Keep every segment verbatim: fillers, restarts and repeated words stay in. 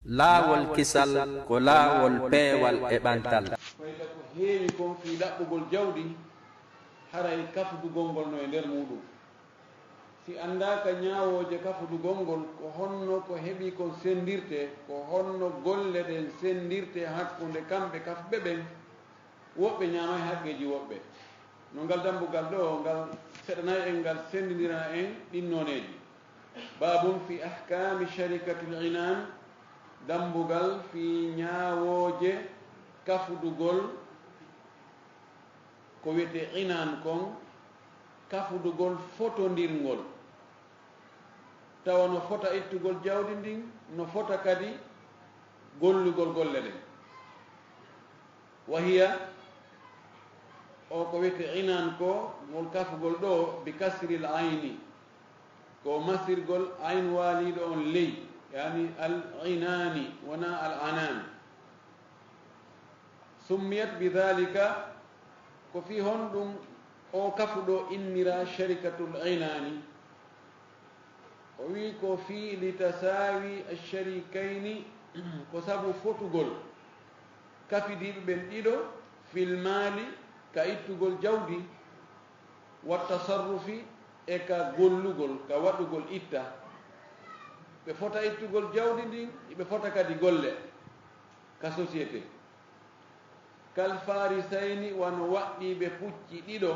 Laawol kisal ko laawol peewal e ɓantal. Fayda ko heewi kon fii ɗaɓɓugol jawdi, haray kafdugol ngol no e nder muuɗum. Si anndaaka ñaawooje kafdugol ngol, ko honno ko heɓi kon senndirtee, ko honno golle ɗen senndirtee hakkunde kamɓe kafɓe ɓen, woɓɓe ñaamay haqqeeji woɓɓe. No ngal dambugal ɗoo, ngal seɗanay en, ngal senndindiraa en ɗin nooneeji. Baabun fi ahkaami sharikatil inaan, dambugal fii ñaawooje kafdugol ko wi'etee inaan kon, kafdugol fotondirngol. Tawa no fota ittugol jawdi ndin, no fota kadi gollugol golle ɗen. Wa hiya, o ko wi'etee inaan ko, ngol kafgol ɗoo, bi kasril ayni, ko masirgol ayn waaliiɗo on ley, yaani al inaani, wonaa al anaani. Summiyat bi daalika, ko fii honɗum oo kafu ɗoo inniraa sharikatul inaani? O wi'i ko fii li tasaawi asharikayni, ko sabu fotugol kafidiiɓe ɓen ɗiɗo, fil maali, ka ittugol jawdi, wa tasarrufi, e ka gollugol, ka waɗugol itta. Ɓe fota ittugol jawdi ndin, ɓe fota kadi golle ka société. Kal farisayni, wano waɗɗiiɓe pucci ɗiɗo,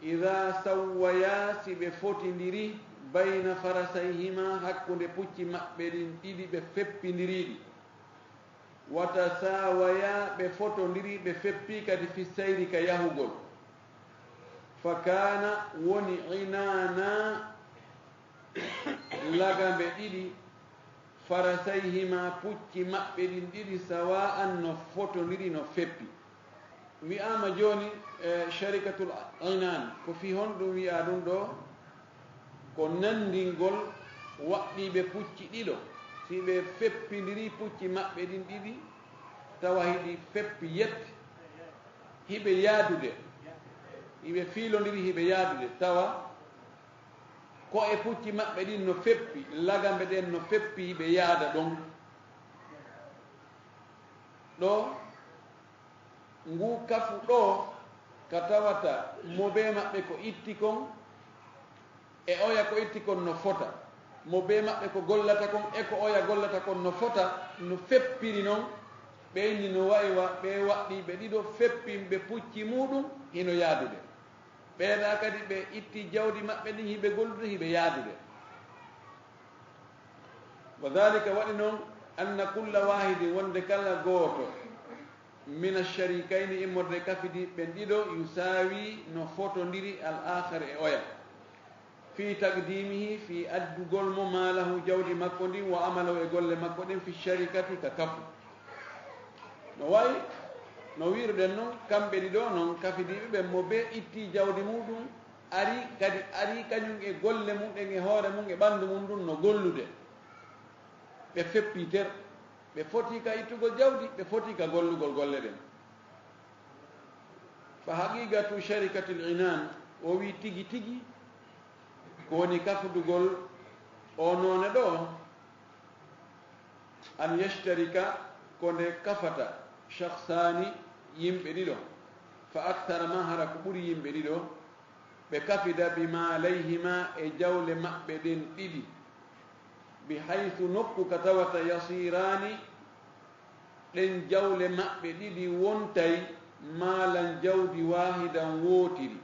idaa sawwayaa, si ɓe fotindiri, bayna farasayhimaa, hakkunde pucci maɓɓe ɗin ɗiɗi, ɓe feppindiri ɗi. Wa tasaawayaa, ɓe fotondiri, ɓe feppii kadi fi sayri ka yahugol. Fa kaana, woni inaana lagambe ɗiɗi, farasayhimaa, pucci maɓɓe ɗin ɗiɗi, sawaa'an, no fotondiri, no feppi. Wi'aama jooni, e, sharikatul inaan, ko fii honɗum wi'aa ɗum ɗoo? Ko nanndingol waɗɗiiɓe pucci ɗiɗo, si ɓe feppindirii pucci maɓɓe ɗin ɗiɗi, tawa hiɗi feppi yet, hiɓe yaadude, hiɓe fiilondiri, hiɓe yaadude, tawa ko'e pucci maɓɓe ɗin no feppi, lagambe ɗen no feppi, hiɓe yaada ɗon. Ɗoo, nguu kafu ɗoo, ka tawata mo bee maɓɓe ko itti kon, e oya ko itti kon no fota, mo bee maɓɓe ko gollata kon, e ko oya gollata kon no fota, no feppiri non, ɓe inni no wa'i wa ɓee waɗɗiiɓe ɗiɗo feppinɓe pucci muuɗum hino yaadude. Ɓee ɗaa kadi ɓe itti jawdi maɓɓe ndin, hiɓe gollude, hiɓe yaadude. Wa daalika, waɗi non, anna kulla waahidin, wonde kala gooto, mina sharikayni, immorde e kafidiiɓe ɓen ɗiɗo, yusaawi, no fotondiri, al aakhara, e oya, fii taqdiimihi, fii addugol mo, maalahu, jawdi makko ndin, wa amalahu, e golle makko ɗen, fi sharikati, ka kafu. No wa'i no wi'ruɗen non, kamɓe ɗiɗo non, kafidiiɓe ɓen, mo bee itti jawdi muuɗum, ari kadi, ari kañum e golle mum ɗen, e hoore mum, e ɓanndu mum ndun, no gollude. Ɓe feppii ter, ɓe fotii ka ittugol jawdi, ɓe fotii ka gollugol golle ɗen. Fa haqiiqatu sharikatil inaan, o wi'i tigi tigi ko woni kafdugol oo noone ɗoo, an yashtarika, ko nde kafata, shakhsaani, yimɓe ɗiɗo, fa akthara, maa hara ko ɓuri yimɓe ɗiɗo, ɓe kafida, bi maalayhimaa, e jawle maɓɓe ɗen ɗiɗi, bi haythu, nokku ka tawata, yasiiraani, ɗen jawle maɓɓe ɗiɗi wontay, maalan, jawdi, waahidan, wootiri.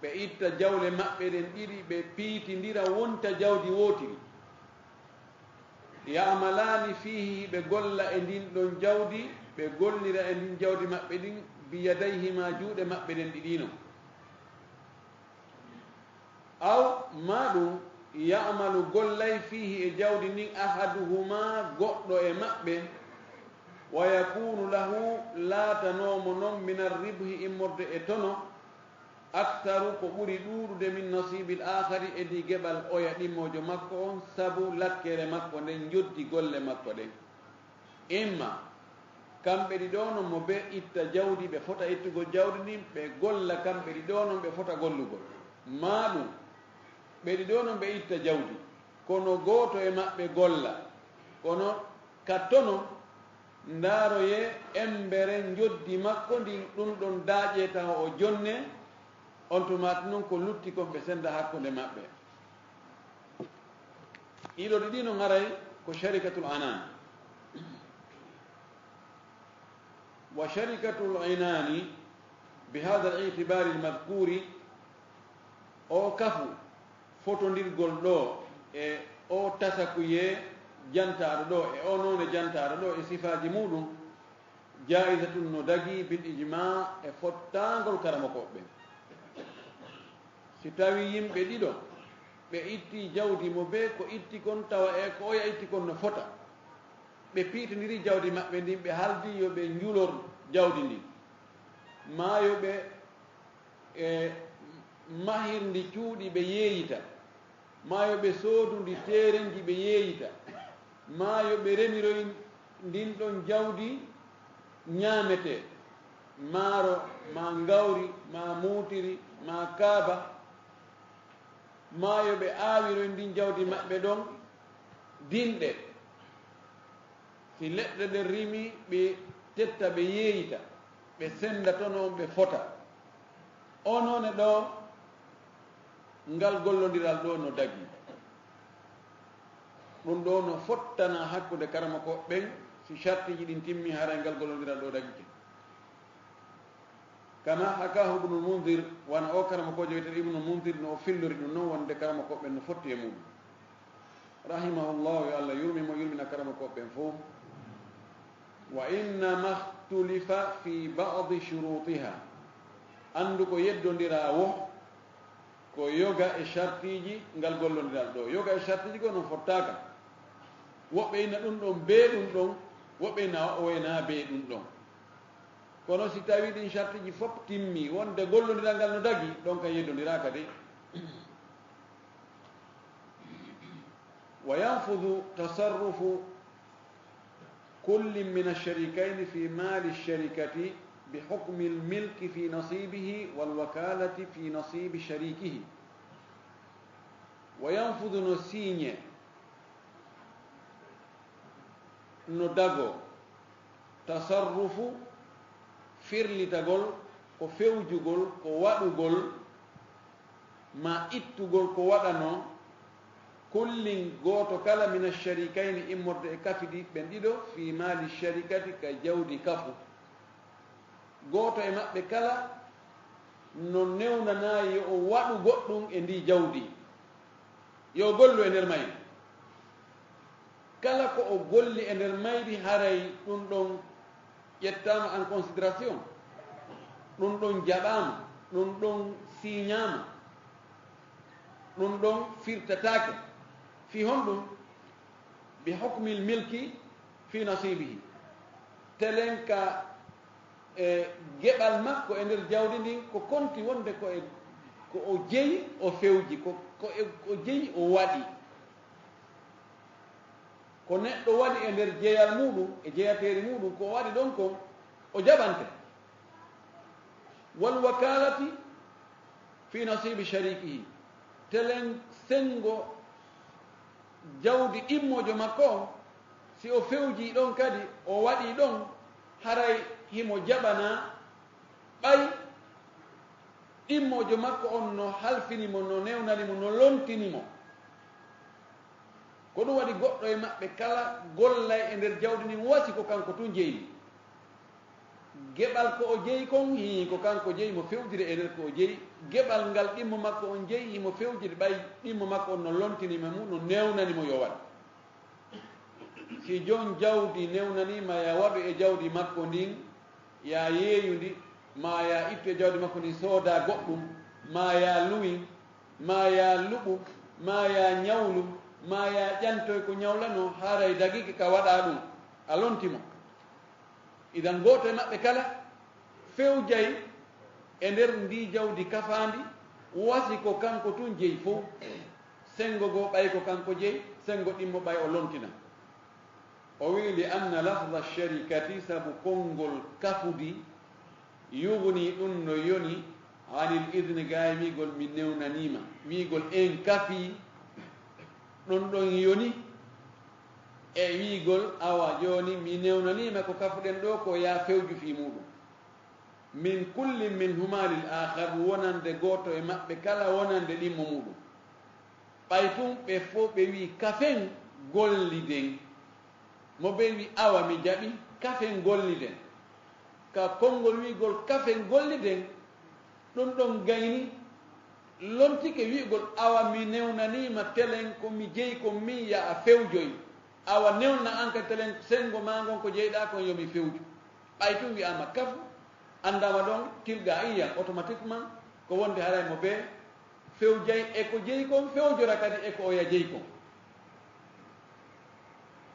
Ɓe itta jawle maɓɓe ɗen ɗiɗi, ɓe piitindira, wonta jawdi wootiri. Ya'malaani fiihi, ɓe golla e ndin ɗon jawdi, ɓe gollira e ndin jawdi maɓɓe ɗin, bi yadayhimaa, juuɗe maɓɓe ɗen ɗiɗi non. Aw, maa ɗum, ya'malu, gollay, fiihi, e jawdi ndin, ahaduhumaa, goɗɗo e maɓɓe, wa yakuunu lahu, laatanoo mo non, minar ribhi, immorde e tono, aktharu, ko ɓuri ɗuuɗude, min nasiibil aakhari, e ndi geɓal oya ɗimmoojo makko on, sabu lakkere makko nden njoddi golle makko ɗen. Imma kamɓe ɗiɗo non, mo bee itta jawdi, ɓe fota ittugol jawdi ndin, ɓe golla kamɓe ɗiɗo non, ɓe fota gollugol. Maa ɗum, ɓe ɗiɗo non ɓe itta jawdi, kono gooto e maɓɓe golla. Kono ka tono, ndaaroyee embere njoddi makko ndin, ɗun ɗon daaƴee tawa o jonnee, on tumaati non ko lutti kon ɓe senda hakkunde maɓɓe. Ɗiɗo ɗi ɗino ŋaray ko sharikatul anan. Wa sharikatul inani bi hadha al-i'tibari al-madhkuri, o kafu fotondirgol ɗo e o tasakuyee jantaaɗo ɗo e o noone jantaaɗo ɗo e sifaaji muɗum, jaizatun no dagi bil ijma e fottaangol karamokooɓe ɓen. Si tawii yimɓe ɗiɗo, ɓe ittii jawdi mo bee ko itti kon, tawa e ko oya itti kon no fota, ɓe piitondiri jawdi maɓɓe ndin, ɓe haaldi yo ɓe njulor jawdi ndin, maa yo ɓe, e, mahir ndi cuuɗi ɓe yeeyita, maa yo ɓe soodu ndi teerenji ɓe yeeyita, maa yo ɓe remiroy ndin ɗon jawdi ñaametee, maaro, maa ngawri, maa muutiri, maa kaaba, maa yo ɓe aawiroy ndin jawdi maɓɓe ɗon dinɗe. Si leɗɗe ɗen rimii, ɓe tetta, ɓe yeeyita, ɓe senda tono on, ɓe fota. O noone ɗo, ngal gollondiral ɗo no dagi. Ɗun ɗo no fottana hakkunde karamokooɓe ɓen, si shartiiji ɗin timmii, haray ngal gollondiral ɗo dagike. Kama hakahu Ibnul Munzir, wano o karamokoojo wi'eteeɗo Ibnul Munzir no o fillori ɗun non, wonde karamokooɓe ɓen no fotti e muɗum. Rahimahullahu, yo Allah yurmi mo, yurmina karamokooɓe ɓen fow. Wa innama ikhtulifa fi ba'di shurutiha. Anndu ko yeddondiraa wo, ko yoga e shartiiji ngal gollondiral ɗo. Yoga e shartiiji goo non fottaaka. Woɓɓe ina ɗun ɗon bee ɗun ɗon, woɓɓe ina o wayna bee ɗun ɗon. Kono si tawii ɗin shartiiji fow timmii, wonde gollondiral ngal no dagi, ɗon kan yeddondiraaka dey. Wa yanfudu tasarrufu kullin mina sharikayni fi mali sharikati bi hukmil milki fi nasibihi wal wakalati fi nasibi sharikihi. Wa yanfudu no siiñe no dagoo, tasarrufu, firlitagol, ko fewjugol, ko waɗugol, maa ittugol ko waɗanoo, kullin, gooto kala, mina sharikayni, immorde e kafidiiɓe ɓen ɗiɗo, fii maali sharikati, ka jawdi kafu. Gooto e maɓɓe kala no newnanaa yo o waɗu goɗɗum e ndii jawdi, yo o gollu e nder mayri. Kala ko o golli e nder mayri, haray ɗum ɗon ƴettaama en considération, ɗum ɗon jaɓaama, ɗum ɗon siiñaama, ɗum ɗon firtataake. Fii honɗum? Bi hukmil milki fi nasibihi. Telen ka, e, geɓal makko e nder jawdi ndin, ko konti wonde ko e, ko o jeyi, o fewji, ko, ko e, o jeyi, o waɗi. Ko neɗɗo waɗi e nder jeyal muɗum, e jeyateeri muɗum, ko o waɗi ɗon kon, o jaɓante. Wal wakalati fi nasibi sharikihi. Telen sengo jawdi ɗimmoojo makko on, si o fewjii ɗon kadi, o waɗii ɗon, haray himo jaɓanaa, ɓay ɗimmoojo makko on no halfini mo, no newnani mo, no lontini mo. Ko ɗum waɗi goɗɗo e maɓɓe kala gollay e nder jawdi ndin, wasi ko kanko tun jeyi. Geɓal ko o jeyi kon, hii, ko kanko jeyi, mo fewjiri e nder ko o jeyi. Geɓal ngal ɗimmo makko on jeyi, himo fewjiri, ɓay ɗimmo makko on no lontini mo, no newnani mo yo waɗ. Si jon jawdi newnanii ma ya waɗu e jawdi makko ndin, ya yeeyu ndi, maa ya ittu e jawdi makko ndin sooda goɗɗum, maa ya luwi, maa ya luɓu, maa ya ñawlu, maa ya ƴantoy ko ñawlanoo, haray dagike ka waɗaa ɗum, a lonti mo. Idan, gooto e maɓɓe kala fewjay e nder ndii jawdi kafaandi, wasi ko kanko tun jeyi fow. Senngo goo ɓay ko kanko jeyi, senngo ɗimmo ɓay o lontina. O wi'i, li anna lafza sharikati, sabu konngol kafudi, yugni, ɗum no yoni, anil idni, gaa e wi'gol mi newnanii ma, wi'gol en kafii, ɗum ɗon yoni. E wi'gol, awa jooni mi newnaniima ko kafuɗen ɗoo ko ya fewju fii muuɗum. Min kullin minhumaa lil aakhar, wonande gooto e maɓɓe kala wonande ɗimmo muuɗum. Ɓay tun ɓe fow ɓe wi'i kafen golliden. Mo bee wi'i awa mi jaɓi, kafen golliden. Ka konngol wi'gol kafen golliden, ɗun ɗon gayni, lontike wi'gol awa mi newnaniima telen ko mi jeyi kon min ya a fewjoy. Awa newna an kadi telen senngo maa ngon ko jeyɗaa kon yo mi fewju. Ɓay tun wi'aama kafu, anndaama ɗon tilqaa'iyyan, automatiquement, ko wonde haray mo bee fewjay e ko jeyi kon, fewjora kadi e ko oya jeyi kon.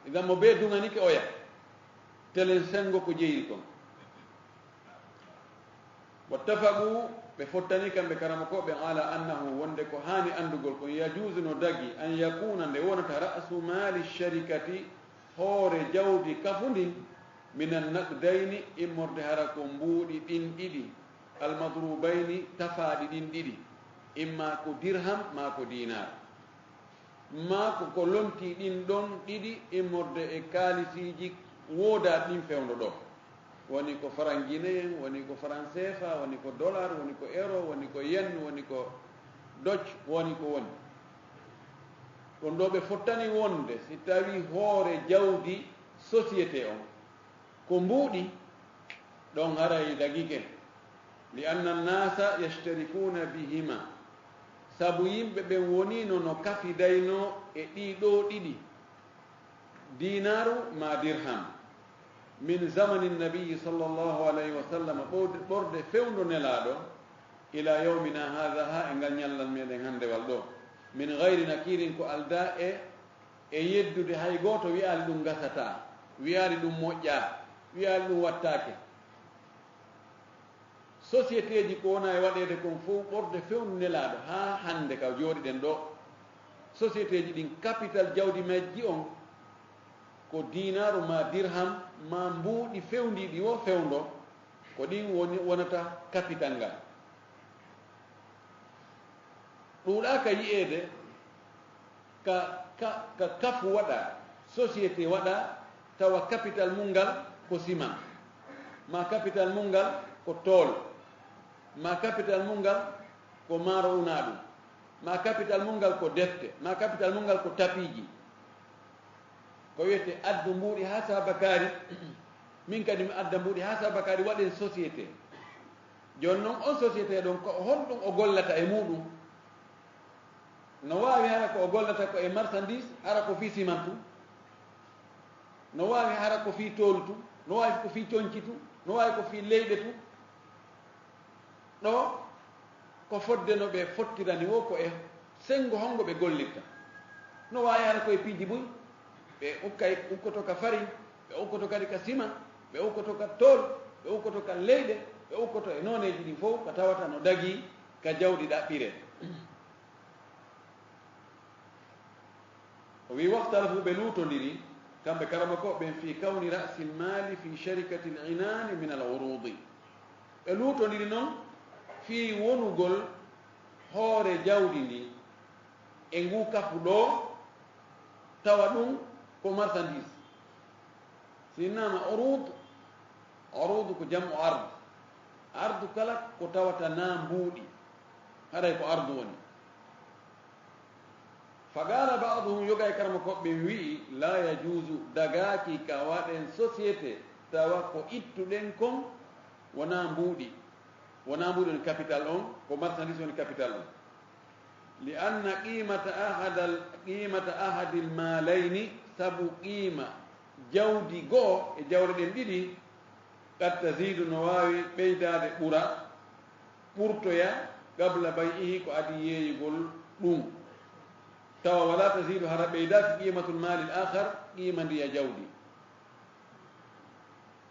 Idan mo bee duŋanike oya telen senngo ko jeyiri kon. Wattafaqu, ɓe fottani kamɓe karamokooɓe ɓen, ala annahu, wonde ko haani anndugol kon, yajuuzu, no dagi, an yakuuna, nde wonata, ra'su maali sharikati, hoore jawdi kafu ndin, minan naqdayni, immorde hara ko mbuuɗi ɗin ɗiɗi, almadrubayni, tafaaɗi ɗin ɗiɗi, imma ko dirham maa ko diinaar. Maa ko ko lontii ɗin ɗon ɗiɗi immorde e kaalisiiji woodaaɗi ɗin fewndo ɗoo. Woni ko faran gineyen, woni ko faran seefa, woni ko dolar, woni ko euro, woni ko yen, woni ko doc, woni ko woni. Ɗon ɗoo ɓe fottani wonde si tawii hoore jawdi société on ko mbuuɗi, ɗon haray dagike. Li anna annaasa yashtarikuuna bihima, sabu yimɓe ɓen woniino no kafidaynoo e ɗii ɗoo ɗiɗi, diinaaru maa dirham, min zamani nabiyyi sallallahu alayhi wa sallam, ɓorde, ɓorde fewndo Nelaaɗo, ila yawmina haadha, haa e ngal ñallal meɗen hanndewal ɗoo, min gayri nakiirin, ko aldaa e e yeddude hay gooto wi'aali ɗum gasataa, wi'aali ɗum moƴƴaa, wi'aali ɗum wattaake. Sociétéeji ko wona e waɗeede kon fof ɓorde fewndu Nelaaɗo haa hannde ka jooɗiɗen ɗoo. Sociétéeji ɗin, kapital jawdi majji on ko diinaaru maa dirham maa mbuuɗi fewndiiɗi woo fewndo, ko ɗin woni, wonata kapital ngal. Ɗuuɗaaka yi'eede ka, ka, ka kafu waɗaa, société waɗaa, tawa kapital mun ngal ko siman, maa kapital mun ngal ko tool, maa kapital mun ngal ko maaro unaaɗum, maa kapital mun ngal ko defte, maa kapital mun ngal ko tapiiji. Ko wiyetee addu mbuuɗi haa Saabakaari, min kadi mi adda mbuuɗi haa Saabakaari, waɗen société. Jooni non, on société ɗon, ko honɗum o gollata e muuɗum? No waawi hara ko o gollata ko e marchandise, hara ko fii siman tun? No waawi hara ko fii toolu tun? No waawi ko fii conci tun? No waawi ko fii leyɗe tun? Ɗoo, ko fodde no ɓe fottirani woo, ko e senngo honngo ɓe gollirta. No waawi hara ko e piiji buy, ɓe ukkay, ukkoto ka farin, ɓe ukkoto kadi ka siman, ɓe ukkoto ka tool, ɓe ukkoto ka leyɗe, ɓe ukkoto e nooneeji ɗin fof, ka tawata no dagii ka jawɗi ɗaɓɓiree. O wi'i, "Waxtalafu", ɓe luutondiri, kamɓe karamokooɓe ɓen, "fii kawni ra'sil maali fii sharikatil inaani minal uruudi." Ɓe luutondiri non fii wonugol hoore jawdi ndin e nguu kafu ɗoo, tawa ɗum ko marchandise. Si innaama uruud, uruud ko jam'u ard. Ardu kala ko tawata naa mbuuɗi, haray ko ardu woni. Fa qaala ba'duhum, yoga e karamokooɓe ɓen wi'i, "Laa yajuuzu, dagaaki ka waɗen société, tawa ko ittuɗen kon wonaa mbuuɗi, wonaa mbuuɗi woni capital on, ko marchandise woni capital on." Li anna qiimata ahadal, qiimata ahadil maalayni, sabu qiima jawdi goo e jawle ɗen ɗiɗi, qad taziidu, no waawi ɓeydaade ɓura, ɓurtoya, qabla bay'ihi, ko adii yeeyugol ɗum. Tawa wala taziidu, hara ɓeydaaki, qiimatul maalil aakhar, qiima ndiya jawdi.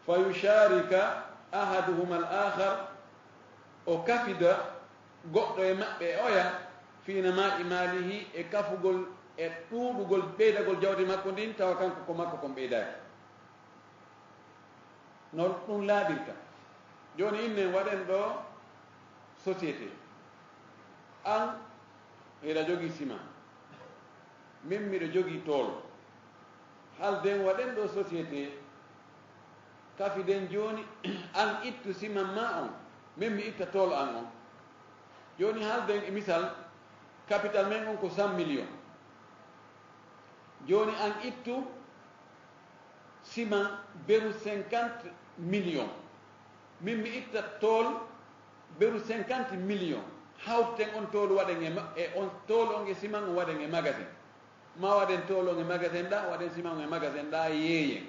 Fa yushaarika ahaduhumal aakhar, o kafida goɗɗo e maɓɓe e oya, fii namaa'i maalihi, e kafugol e ɗuuɗugol ɓeydagol jawdi makko ndin, tawa kanko ko makko kon ɓeydaaki. No ɗum laaɓirta. Jooni innen waɗen ɗo société. An hiɗa jogii siman. Min miɗo jogii tool. Halden waɗen ɗo société, kafiden jooni, an ittu siman ma on, min mi itta tool an on. Jooni halden e misal, capital men on ko cent millions. Jooni an ittu siman beru cinquante millions, min mi itta tool beru cinquante millions. Hawten on tool waɗen e ma-, e on tool on e siman on waɗen e magasin. Ma waɗen tool on e magasin ɗa, waɗen siman on e magasin ɗa, yeeyen.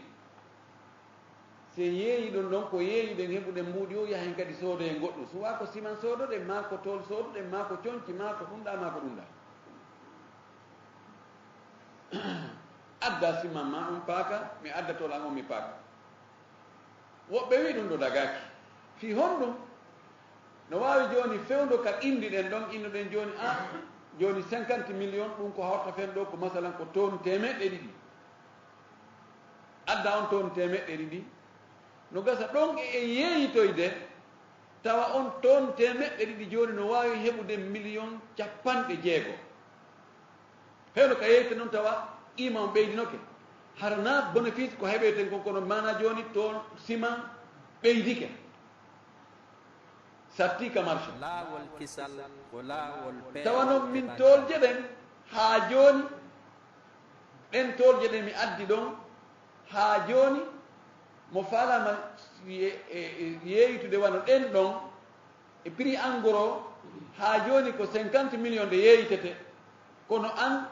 Si en yeeyi ɗum ɗon, ko yeeyiɗen heɓuɗen mbuuɗi o, yahen kadi soodoyen goɗɗum. Suwa ko siman soodoɗen, ma ko tool soodoɗen, ma ko conci, ma ko ɗum ɗa, ma ko ɗum ɗa. Adda siman ma on paaka, mi adda tool an on mi paaka. Woɓɓe wi'i ɗum ɗo dagaaki. Fii honɗum? No waawi jooni fewndo ka indi ɗen ɗon, innuɗen jooni, a, jooni cinquante millions, ɗum ko hawta fen ɗo ko masalan ko tonnes teemeɗɗe ɗiɗi. Adda on tonnes teemeɗɗe ɗiɗi. No gasa ɗon e en yeeyitoyde, tawa on tonnes teemeɗɗe ɗiɗi jooni no waawi heɓude millions capanɗe jeego. Hewno ka yeeyte noon tawa iman ɓeydinoke. Hara na bénéfice ko heɓeten kon, kono mana jooni toon siman ɓeydike. Satti ka marché. Laawol kisal ko laawol peewal. Tawa noon min toolje ɗen haa jooni, ɗen toolje ɗen mi addi ɗon haa jooni, mo faalaama ye-, e, e, yeeytude wano ɗen ɗon, e prix en gros, haa jooni ko cinquante millions ɗe yeeytete. Kono an,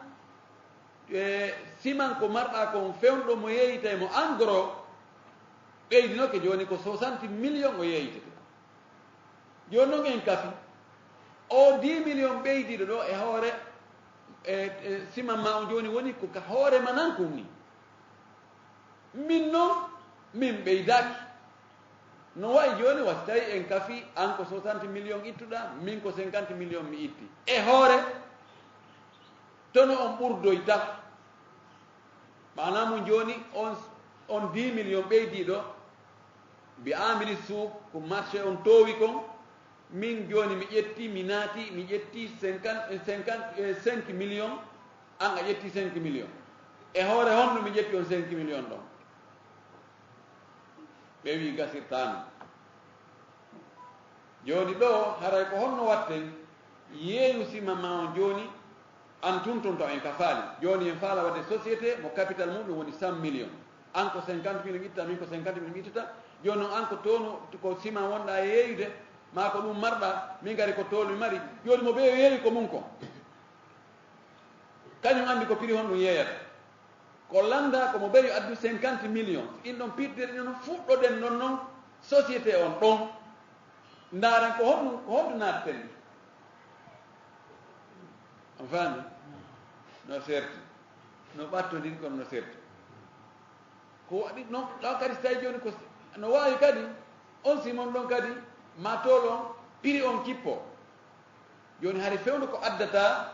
e, siman ko marɗa kon fewndo mo yeeyitay mo en gros, ɓeydinoke jooni ko soixante millions o yeeyitete. Jooni noon en kafi, o dix millions ɓeydiiɗo ɗo e hoore, e, e, siman ma on jooni woni ko ka hoore ma nan kun ni. Min noon, min ɓeydaaki. No wayi jooni, wa si tawi en kafi, an ko soixante millions ittuɗa, min ko cinquante millions mi itti. E hoore, tono on ɓurdoyta. Maanaa mum jooni, on, on dix millions ɓeydiiɗo, mbi amini suuk, ko marché on toowi kon, min jooni mi ƴetti, mi naati, mi ƴetti cinquante, cinquante, eh, cinq millions, an a ƴetti cinq millions. E hoore honno mi ƴetti on cinq millions ɗon? Ɓe wi'i gasirtaano. Jooni ɗo, haray ko honno watten? Yeeyu siman ma on jooni, an tun tun taw en ka faali. Jooni en faala waɗde société mo capital muɗum woni cent millions. An ko cinquante millions itta, min ko cinquante millions ittata. Jooni noon an ko tonu, ko siman wonɗa e yeeyude, maa ko ɗum marɗa, min kadi ko tool mi mari. Jooni mo ɓe yeeyi ko mum kon. Kañum anndi ko prix honɗum yeeyata. Ko lannda ko mo ɓeyo addu cinquante millions. Ɗin ɗon pittiri ɗin no fuɗɗoɗen non non société on ɗon. Ndaaren ko honɗum, ko honɗum naateten ɗi. On faami? No serti. No ɓattondiri kono no serti. Ko waɗi non ɗo kadi so tawi jooni ko no waawi kadi on simon ɗon kadi ma tool on prix on kippo. Jooni hari fewndo ko addata,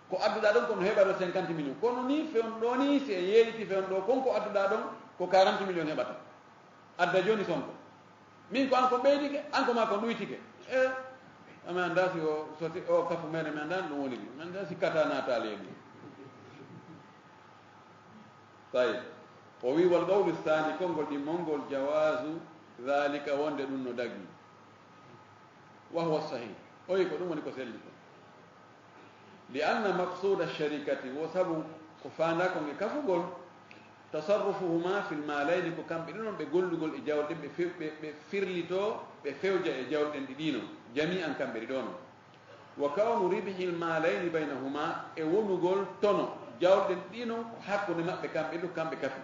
ko adduɗaa ɗon kono heɓa ɗo cinquante millions. Kono ni fewndo ɗo ni si en yeeyti fewndo ɗo kon ko adduɗaa ɗon ko quarante millions heɓata. Adda jooni sonko. Min ko an ko ɓeydike, an ko ma ko ɗuytike. E, mi anndaa si o, so si o kafu meɗen, mi anndaa no ɗum woni ɗum. Mi anndaa si kata naataali e ɗum. Tawi. O wi, "Wal qawlu thani, konngol ɗimmol ngol, jawaazu dhalika, wonde ɗum no dagi. Wa huwa sahih." O wi ko ɗum woni ko selli ko. Li anna maqsuda sharikati, wo sabu ko faandaa kon e kafugol, tasarrufuhuma fil maalayni, ko kamɓe ɗiɗon ɓe gollugol e jawle ɗen, ɓe few-, ɓe, ɓe firlitoo, ɓe fewja e jawle ɗen ɗiɗi non, jami'an kamɓe ɗiɗon. Wa kawnu ribhil maalayni baynahuma, e wonugol tono jawle ɗen ɗiɗi non ko hakkunde maɓɓe kamɓe ɗiɗo, kamɓe kafi.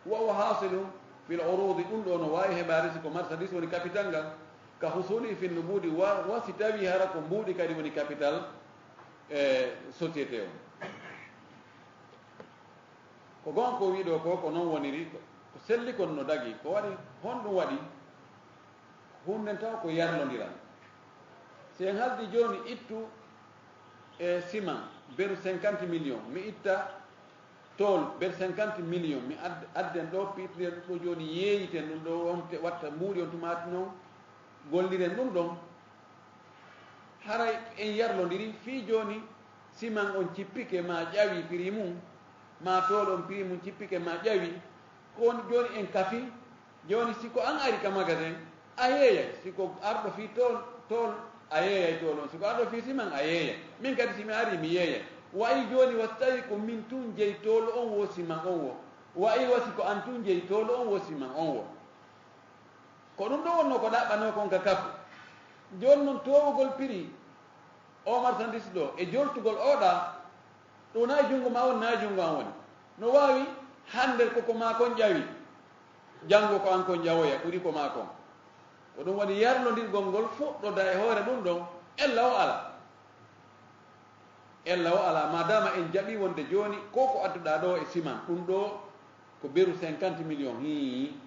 Wa huwa hasilun fil urudi, ɗum ɗo no waawi heɓaade si ko marchandise woni capital ngal, ka husuli fi nubudi, wa, wa si tawi hara ko mbuuɗi kadi woni capital e société o. Ko gon ko wiɗo ko, ko non woniri, ko, ko selli kon no dagi, ko waɗi, honɗum waɗi? Hunden taw ko yarlondiral. Si en haldi jooni ittu e siman beru cinquante millions, mi itta tool ber cinquante millions, mi ad-, adden ɗo, piitiren ɗo jooni, yeeyiten ɗum ɗo, on te-, watta mbuuɗi on tumaati noon, golliren ɗum ɗon. Haray en yarlondiri fii jooni, siman on cippike ma ƴawi prix mum, Ma tool on prix mum cippike ma ƴawi, ko woni jooni en kafi. Jooni si ko an ari ka magasin, a yeeyay. Si ko arɗo fii tool, tool, a yeeyay tool on. Si ko arɗo fii siman, a yeeyay. Min kadi si mi ari, mi yeeyay. Wa'i jooni wa si tawi ko min tun jeyi tool on wo siman on wo. Wa'i wa si ko an tun jeyi tool on wo siman on wo. Ko ɗum ɗo wonnoo ko ɗaɓɓanoo kon ka kafu. Jooni non toowugol prix o marchandise ɗo e joltugol o ɗa, ɗum na e junngo ma woni, na e junngo an woni. No waawi hannde ko ko maa kon ƴawi, janngo ko an kon ƴawoya ɓuri ko maa kon. Ko ɗum woni yarlondirgol ngol fuɗɗoda e hoore ɗum ɗon, ella o ala. Ella o ala, madama en jaɓi wonde jooni ko ko adduɗa ɗo e siman, ɗum ɗo ko beru cinquante millions. Hii.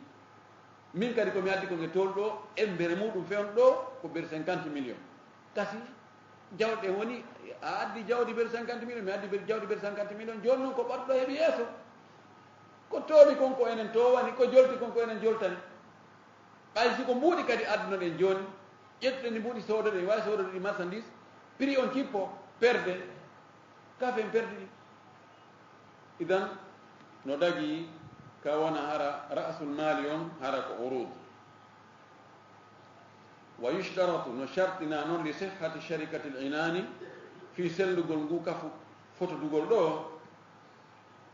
Min kadi ko mi addi ko nge tool ɗo, embere muɗum fewn ɗo ko beru cinquante millions. Kasi jawɗe woni, a addi jawdi beru cinquante millions, mi addi beru, jawdi beru cinquante millions, jooni non ko ɓaɗɗo heɓi yeeso. Ko toomi kon ko enen towani, ko jolti kon ko enen joltani. Ɓay si ko mbuuɗi kadi addunoɗen jooni, ƴettuɗen ɗi mbuuɗi soodoɗen, waawi soodoɗe ɗi marchandise, prix on cippo, perde, kafen perde ɗi. Idan, no dagi ka wona hara ra'sul mali on, hara ko urud. Wa yushtaratu, no shartina non, li sihhati sharikati al inani, fii sellugol ngu kafu fotodugol ɗo,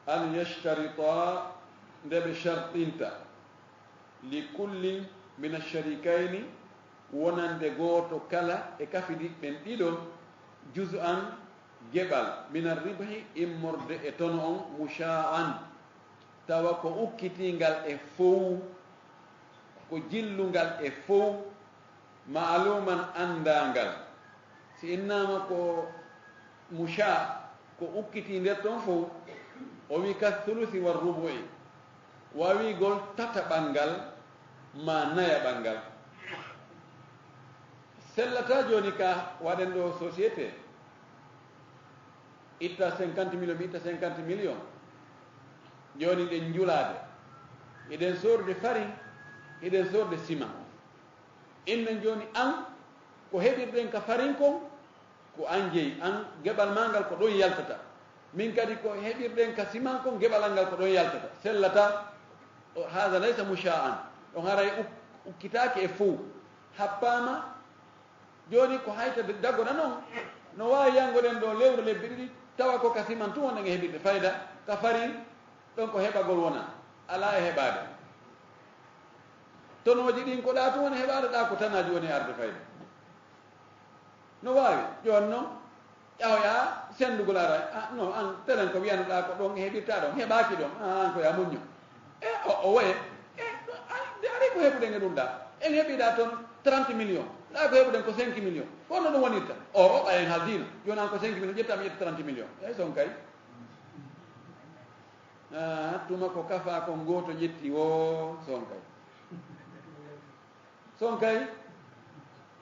an yashtarita, nde ɓe shartinta, li kullin min asharikayni, wonande gooto kala e kafidiɓe ɓen ɗiɗo, juz'an, geɓal, min arribhi, immorde e tono on, musha'an, tawa ko ukkitingal e fow, ko jillungal e fow, ma'luman, anndangal. Si innama ko musha, ko ukkitii nder ton fow, o wi ka thuluthi war rubu'i, wawigol tataɓal ngal ma nayaɓal ngal. Sellata jooni ka waɗen ɗo société, itta cinquante millions, mi itta cinquante millions. Jooni ɗen njulaade, hiɗen sorude farine, hiɗen sorude ciment. Innen jooni an, ko heɓirɗen ka farine kon, ko an jeyi, an geɓal ma ngal ko ɗon yaltata. Min kadi ko heɓirɗen ka ciment kon, geɓal an ngal ko ɗon yaltata. Sellata, o, haza laysa musha'an. Ɗon haray uk-, ukkitaake e fow. Happaama, jooni ko hayta d-, dagoɗa non. No waawi yangoɗen ɗo lewru lebbi ɗiɗi, tawa ko ka ciment tun wonɗen e heɓirde fayda, ka farine, ɗon ko heɓagol wona, alaa e heɓaade. Tonooji ɗin ko ɗa tun woni heɓaade, ɗa ko tanaaji woni arde fayda. No waawi, jooni non, ƴahoya sendugol ara, ah, no, an telen ko wiyanoɗa ko ɗon heɓirta ɗon, heɓaaki ɗon, ah, an ko ya muñño. E, o, o waye, e, ɗo, ay, nde ari ko heɓuɗen e ɗum ɗa, en heɓiɗa toon trente millions, ɗa ko heɓuɗen ko cinq millions, ko no ɗum wonirta? O, o, ɓay en haldino, jooni an ko cinq millions, ƴetta mi ƴetta trente millions, e, son kay. Ah, tuma ko kafa kon gooto ƴetti o, son kay. Son kay,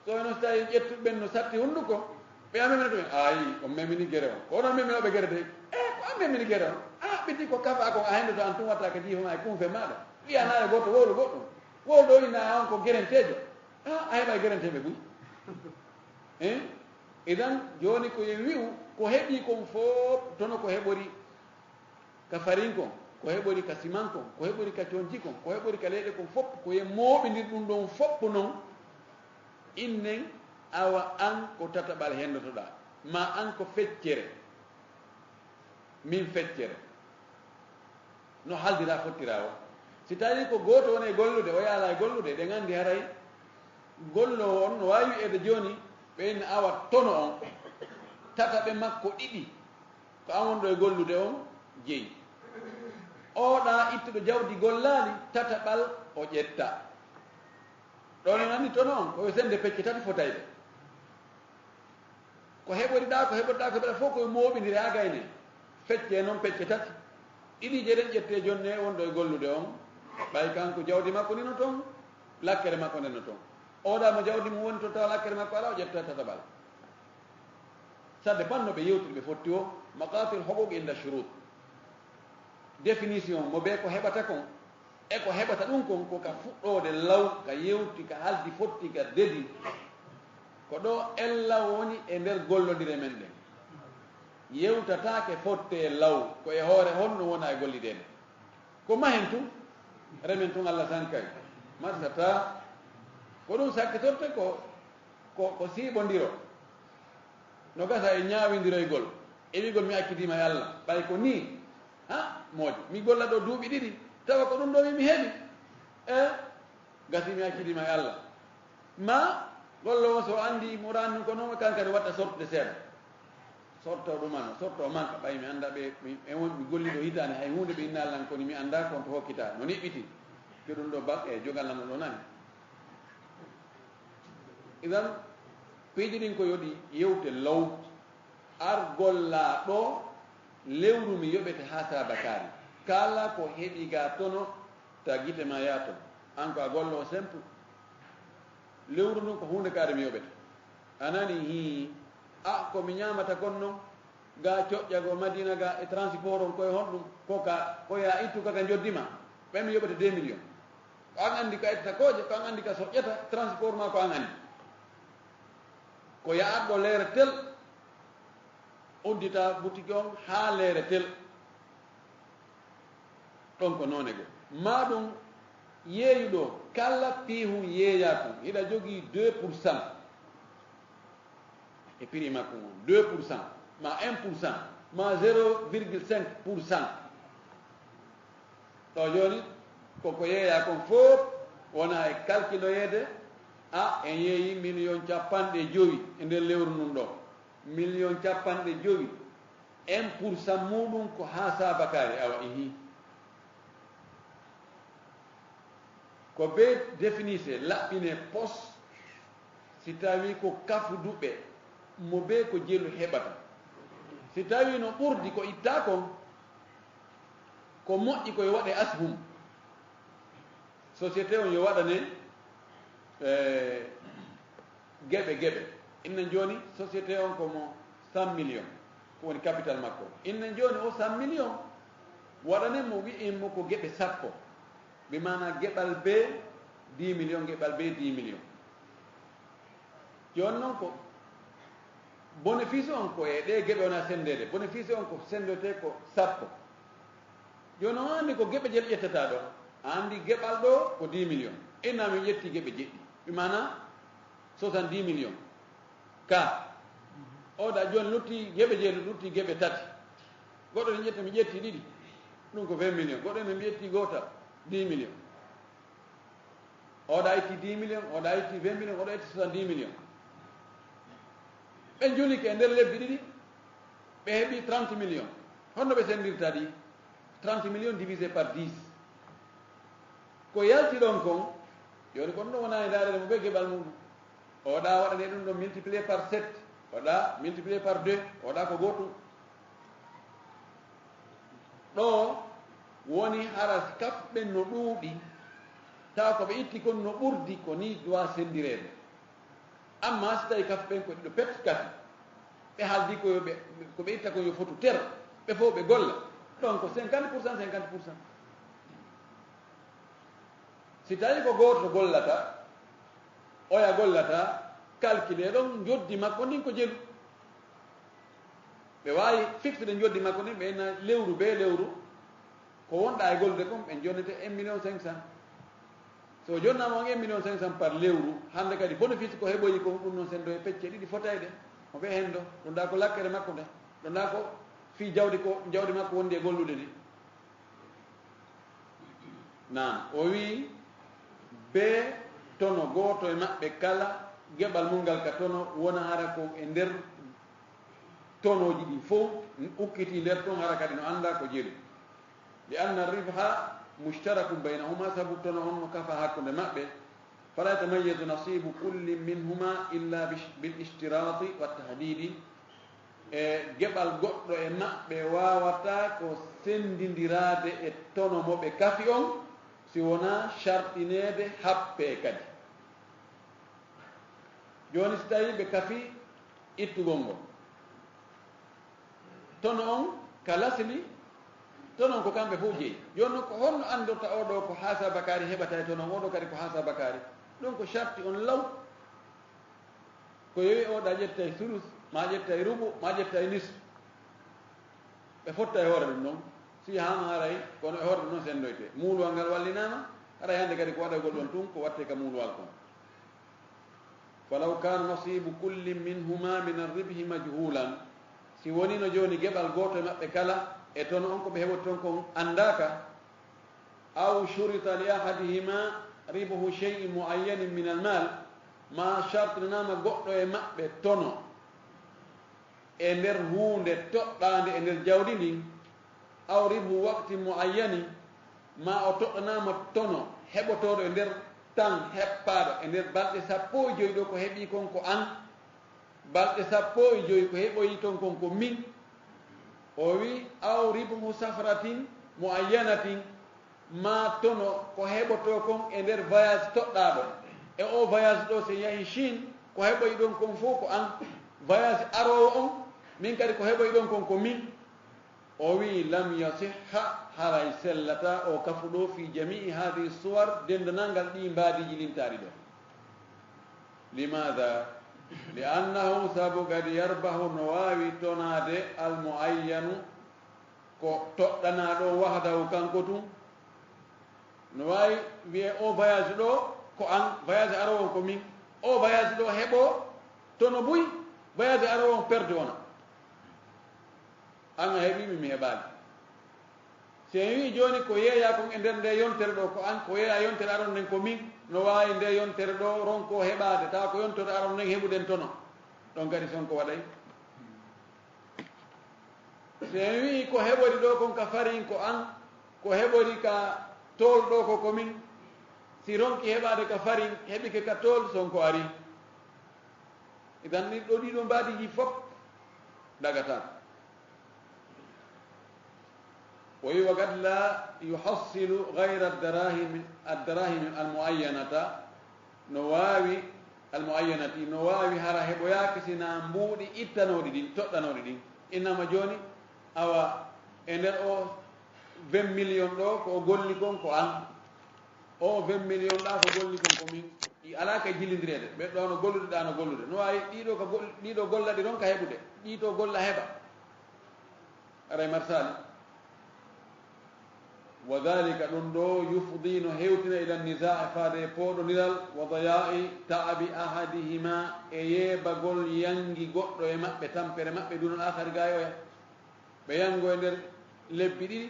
so no so tawi ƴettuɓe ɓen no satti hunduko, ɓe a memina ɗumen, ayi, on memini gere on. Ko onon meminoɓe gere dey. E, ko an memini gere on. A, ɓiti ko kafa kon a hendoto an tun watta ka jiifa ma e kunfe maɗa. Wiya na e goto wowlu goɗɗum. Wowlu ɗo ina an ko gerentejo. A, a heɓa e gerenteɓe buy. E? Idan, joni ko ye wi'u, ko heɓi kon fof, tono ko heɓori. Ka farin kon, ko heɓori ka siman kon, ko heɓori ka conci kon, ko heɓori ka leyɗe kon fof, ko ye mooɓindir ɗum ɗon fof non, innen awa an ko tataɓal hendotoɗaa, ma an ko feccere, min feccere. No haldira fottira o. Si tawi ko gooto woni e gollude, o yaala e gollude, eɗen anndi haray golloowo on no waawi wi'eede jooni, ɓe inna awa tono on, tataɓe makko ɗiɗi, ko an wonɗo e gollude on jeyi. Oɗa ittuɗo jawdi gollaali, tataɓal o ƴetta. Ɗo no nanni tono on, ko yo sende pecce tati fotayɓe. Ko heɓoriɗa, ko heɓoriɗa, ko heɓoriɗa fof ko yo mooɓindire haa gayne. Fecce noon pecce tati. Ɗiɗi jeɗen ƴette jonne wonɗo e gollude on. Ɓay kanko jawdi makko ni no toon, lakkere makko nden no toon. Oɗa mo jawdi mum woni to tawa lakkere makko alaa, o ƴetta tataɓal. Ça dépend no ɓe yewtiri ɓe fotti o, maqatil huquq inda shurut. Définition mo ɓe ko heɓata kon, e ko heɓata ɗum kon, ko ka fuɗɗoode law, ka yewti, ka haldi, fotti, ka dedi. Ko ɗo ella woni e nder gollondire men ɗen. yewtataake fotte law, ko e hoore honno wona e gollideede. Ko mahen tun, remen tun Allah sankay. Marsata, ko ɗum sakkitorte ko, ko, ko siiɓondiro. No gasa e ñaawindiroygol, e wi'gol mi accidiima e Allah. Ɓay ko nii, ha, moodi. Mi golla ɗo duuɓi ɗiɗi, tawa ko ɗum ɗo mi, mi heɓi. E, gasi mi accidiima e Allah. Ma, gollo on so anndi mo ranni ko noon, kankadi watta sortude seeɗa. Sorto ɗum ano, sorto manka, ɓay mi annda ɓe, mi, e won, mi golli ɗo hitaande, hay huunde ɓe inna lan koni mi annda kon to hokkita, no niɓɓiti. Ke ɗum ɗo baɗ e jogal lan ɗo nani. Idan, piiji ɗin ko yo ɗi yewte law. Ar golla ɗo, lewru mi yoɓete haa saabakaari. Kala ko heɓi ga tono, ta gite ma yaato. An ko a gollo simple. Lewru ndun ko huunde kaari mi yoɓete. A nani hii, a ko mi ñaamata kon non, ga coƴƴa go Madina ga e transport on koye honɗum, ko ka, ko ya ittu ka ka njoddi ma. Ɓay mi yoɓete deux millions. Ko an anndi ka ittata kooƴe, ko an anndi ka soƴƴata, transport ma ko an anndi. Ko ya addo leere tel, uddita boutique on haa leere tel. Ɗon ko noone goo. Ma ɗum yeeyuɗo kala piihun yeeyaa kon, hiɗa jogii deux pour cent e prix makko on, deux pour cent, ma un pour cent, ma zéro virgule cinq pour cent. Ɗo jooni, ko ko yeeyaa kon fof wona e kalkiloyeede, a, en yeeyi million capanɗe jowi e nder lewru ndun ɗo. Million capanɗe jowi, un pour cent muɗum ko haa saabakaari, awa, ihi. Ko be définissé, laɓɓine pos, si tawi ko kafu duɓe, mo be ko jelu heɓata. Si tawi no ɓurdi ko itta kon, ko moƴƴi ko yo waɗe ashum. Société on yo waɗane, eh, geɓe geɓe. Innen jooni, société on ko mo cent millions, ko woni capital makko. Innen jooni, o cent millions, waɗanen mo, wi'en mo ko geɓe sappo. Bi maana geɓal B, dix millions, geɓal B, dix millions. Jooni non ko bénéfice on ko e ɗee geɓe wona senndeede. Bénéfice on ko senndoytee ko sappo. Jooni on anndi ko geɓe jel ƴettata ɗo. A anndi geɓal ɗo ko dix millions. Inna mi ƴetti geɓe jeɗɗi. Bi maana soixante-dix millions. Ka. Oɗa jooni lutti geɓe jeeɗiɗi, lutti geɓe tati. Goɗɗo ne ƴetta mi ƴetti ɗiɗi. Ɗum ko vingt millions. Goɗɗo ne mi ƴetti gootal, dix millions. Oɗa itti dix millions, oɗa itti vingt millions, oɗa itti soixante-dix millions. Ɓe njulike e nder lebbi ɗiɗi, ɓe heɓi trente millions. Honno ɓe senndirta ɗi? Trente millions divisé par dix. Ko yalti ɗon kon, jooni kon ɗum wona e ndaarede mo ɓe geɓal muɗum. Oɗa waɗane ɗum ɗon multiplié par sept, oɗa multiplié par deux, oɗa ko gootum. Ɗo woni hara kaf ɓen no ɗuuɗi, tawa ko ɓe itti kon no ɓurdi ko ni doit senndireede. Amma si tawi kaf ɓen ko ɗiɗo pet kati, ɓe haaldi ko yo ɓe, ko ɓe itta ko yo fotu ter, ɓe fof ɓe golla. Ɗon ko cinquante pour cent, cinquante pour cent. Si tawi ko gooto gollata, oya gollata, calculé ɗon njoddi makko ndin ko jelu. Ɓe waawi fixde njoddi makko ndin, ɓe inna lewru be lewru, ko wonɗa e gollude kon, ɓe jonnete un million cinq cent. So o jonnaama on un million cinq cent par lewru, hannde kadi bénéfice ko heɓoyi kon, ɗum noon senndoye pecce ɗiɗi fotayɗe, mo ɓe hendo, ɗum ɗa ko lakkere makko nde, ɗum ɗa ko fii jawdi ko, jawdi makko wondi e gollude ndi. Naam, o wi'i, bee tono gooto e maɓɓe kala, geɓal mum ngal ka tono, wona hara ko e nder tonooji ɗin fow, ukkitii nder ton, hara kadi no anndaa ko jelu. Li anna ribha mushtarakun baynahuma, sabu tono on no kafa hakkunde maɓɓe. Fala yatamayyazu nasibu kullin minhuma illa bish-, bil ishtiraati wa tahdidi. E geɓal goɗɗo e maɓɓe waawataa ko senndindiraade e tono mo ɓe kafi on, si wonaa sharɗineede happee kadi. Jooni, si tawii ɓe kafi ittugol ngol, tono on ka lasli, tono on ko kamɓe fof jeyi. Jooni noon, ko honno anndorta oo ɗoo ko haasa bakaari heɓata e tono on, oo ɗoo kadi ko haasa bakaari? Ɗum ko sharti on law. Ko yowi oo ɗaa ƴettay sulus, maa ƴettay rubu, maa ƴettay nisfu. Ɓe fotta e hoore ɗum ɗon, si haama haray, kono e hoore ɗum ɗon senndoyte. Muuluwal ngal wallinaama, haray hannde kadi ko waɗagol ɗon tun, ko watte ka muuluwal kon. Falaw kana nasibu kullin minhuma min arribhi majhulan, si wonino jooni geɓal gooto e maɓɓe kala e tono on ko ɓe heɓoton kon anndaaka, aw shurita li ahadihima ribhu shay'in muayyanin min almal, ma shartinama goɗɗo e maɓɓe tono e nder huunde toɗɗaande e nder jawdi ndin, aw ribhu waqtin muayyani, ma o toɗɗanaama tono heɓotooɗo e nder tan heppaaɗo e nder balɗe sappo e joy ɗo ko heɓi kon ko an, balɗe sappo e joy ko heɓoyi ton kon ko min. O wi, aw ribhu safratin muayyanatin, ma tono ko heɓotoo kon e nder voyage toɗɗaaɗo. E o voyage ɗo, si yahi Chine, ko heɓoyi ɗon kon fof ko an. Voyage aroowo on, min kadi ko heɓoyi ɗon kon ko min. O wi, lam yasihha, haray sellata o kafu ɗo, fi jamii hadihi suwar, denndanangal ɗi mbaadiiji lintaaɗi ɗo. Limaada? Li annahu, sabu kadi yarbahu, no waawi tonaade, al muayyanu, ko toɗɗanaaɗo wahdahu kanko tun. No waawi wi'e o voyage ɗo ko an, voyage aroowo on ko min. O voyage ɗo heɓo tono buy, voyage aroowo on perde wona. An a heɓi, min mi heɓaali. Si en wi'i jooni ko yeeyaa kon e nder nde yontere ɗo ko an, ko yeeyaa yontere aron nden ko min, no waawi nde yontere ɗo ronko heɓaade, tawa ko yontere aron nden heɓuden tono. Ɗon kadi Sonko waɗay. Si en wi'i ko heɓori ɗo kon ka farin ko an, ko heɓori ka tool ɗo ko ko min, si ronki heɓaade ka farin, heɓike ka tool, Sonko ari. Idan ɗin ɗo ɗiɗo mbaadiiji fof dagataa. O wi, wa qad la yuhassilu ghayra ad-darahimi, ad-darahimi al-muayyanata, no waawi, al-muayyanati, no waawi hara heɓoyaaki sina mbuuɗi ittanooɗi ɗin, toɗɗanooɗi ɗin. Innama jooni, awa, e nder o vingt millions ɗo, ko o golli kon, ko an. O vingt millions ɗa ko golli kon ko min. Ɗi alaa ka jillindireede. Ɓe ɗo no gollude, ɗa no gollude. No waawi ɗiɗo ka gol-, ɗiɗo golla ɗi ɗon ka heɓude. Ɗiɗo golla heɓa. Aray marsaali. Wa dhalika, ɗum ɗo, yufdi, no hewtina, ila nisaa, faade e pooɗondiral, wa dayaa'i ta'abi ahadihima, e yeebagol yangi goɗɗo e maɓɓe, tampere maɓɓe, dunal aakhari, ga e oya. Ɓe yango e nder lebbi ɗiɗi,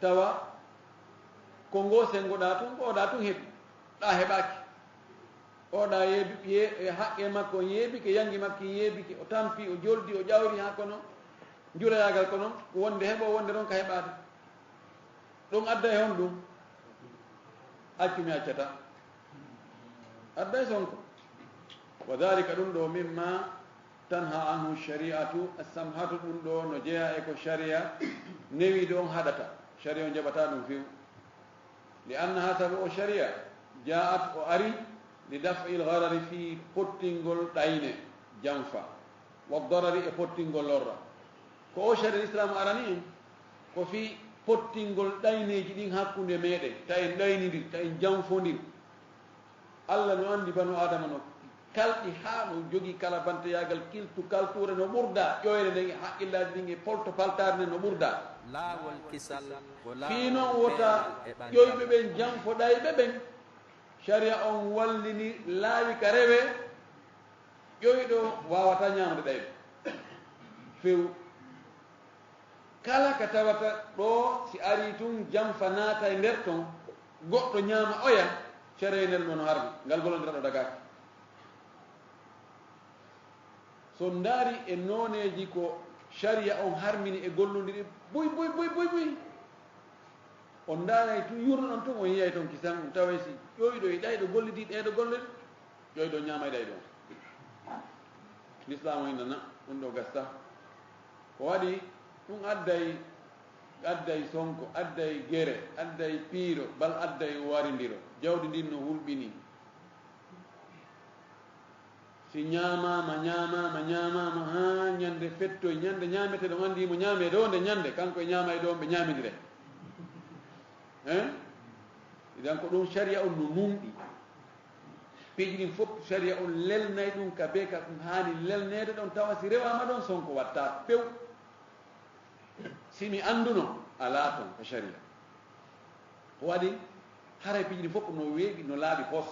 tawa ko ngo sengoɗa tun, ko oɗa tun heɓi, ɗa heɓaki. Oɗa yeebi, ye-, e haqqe makko on yeebike, yangi makko on yeebike, o tampi, o joldi, o ƴawri, ha kono njulayaagal kono ko wonde heɓo, wonde ronka heɓaade. Ɗum adda e honɗum? Accu mi accata. Adda e Sonko. Wa dhalika, ɗum ɗo, mimma tanha anhu shari'atu as-samhatu, ɗum ɗo no jeyaa e ko sharia newiiɗo on haɗata. Sharia on jaɓata ɗum few. Li annaha, sabu o sharia, ja'at, o ari, li daf'il gharari, fii pottingol ɗayne, janfa, wa darari, e pottingol lorra. Ko o sharia Islaam arani en, ko fii pottingol ɗayneeji ɗin hakkunde meɗen, ta en ɗaynindir, ta en janfondir. Allah no anndi banu Aadama no kalɗi haa no jogii kalabanteyaagal, kiltu kaltuure no ɓurda, ƴoyre nden e haqqillaaji ɗin e polto paltaare nden no ɓurda. Laawol kisal ko laawol. Fii non wota peewal e ɓangal. Ƴoyɓe ɓen janfo ɗayɓe ɓen. Sharia on wallini laawi ka rewee, ƴoyɗo waawata ñaamde ɗayɓe. Few. Kala ka tawata ɗo, si arii tun, janfa naata e nder ton, goɗɗo ñaama oya, sharia nel ɗo no harmi, ngal gollondira ɗo dagaaki. So on ndaari e nooneeji ko sharia on harmini e gollondiri buy, buy, buy, buy, buy. On ndaaray tun, yurno ɗon tun, on yi'ay ton kisan, on taway si ƴoyɗo e ɗayɗo gollidii ɗeeɗo golle, ƴoyɗo ñaamay ɗayɗo. Lislaam o innana, ɗum ɗo gasta. Ko waɗi, ɗum adday, adday Sonko, adday Gere, adday Piiro, bal adday Warindiro. Jawdi ndin no hulɓini. Si ñaamaama, ñaamaama, ñaamaama, haa ñande fettoy, ñande ñaametee ɗon, anndi mo ñaamee ɗo, nde ñande, kanko e ñaamay ɗo, ɓe ñaamindire. Hein? Idan ko ɗum sharia on no nunɗi. Piiji ɗin fof sharia on lelnay ɗum ka bee ka ɗum haani lelneede ɗon, tawa si rewaama ɗon, Sonko watta pew. Si mi annduno, alaa ton ka sharia. Ko waɗi, haray piiji ɗin fof no weeɓi, no laaɓi pos.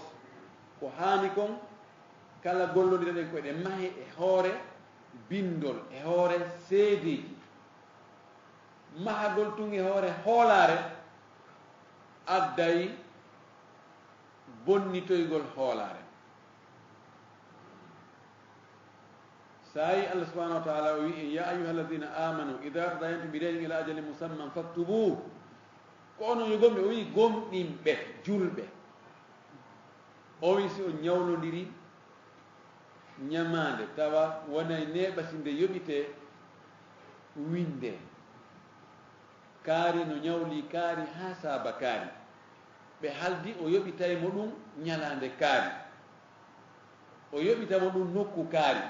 Ko haani kon, kala gollondiraɗen ko eɗen mahe e hoore binndol, e hoore seedeeji. Mahagol tun e hoore hoolaare adday bonnitoygol hoolaare. Saa'i Allah subhanahu wa ta'ala o wi'i en, "Ya ayyuha alladhina amanu, idha tadayantum bidaynin ila ajalin musamman faktubu." Ko onon yo gomɓe, o wi'i gomɗinɓe, julɓe. O wi'i si on ñawlondiri ñamaande tawa wonay neeɓa si nde yoɓitee, winde. Kaari no ñawli kaari haa saaba kaari. Ɓe haldi o yoɓitay mo ɗum ñalaande kaari. O yoɓita mo ɗum nokku kaari.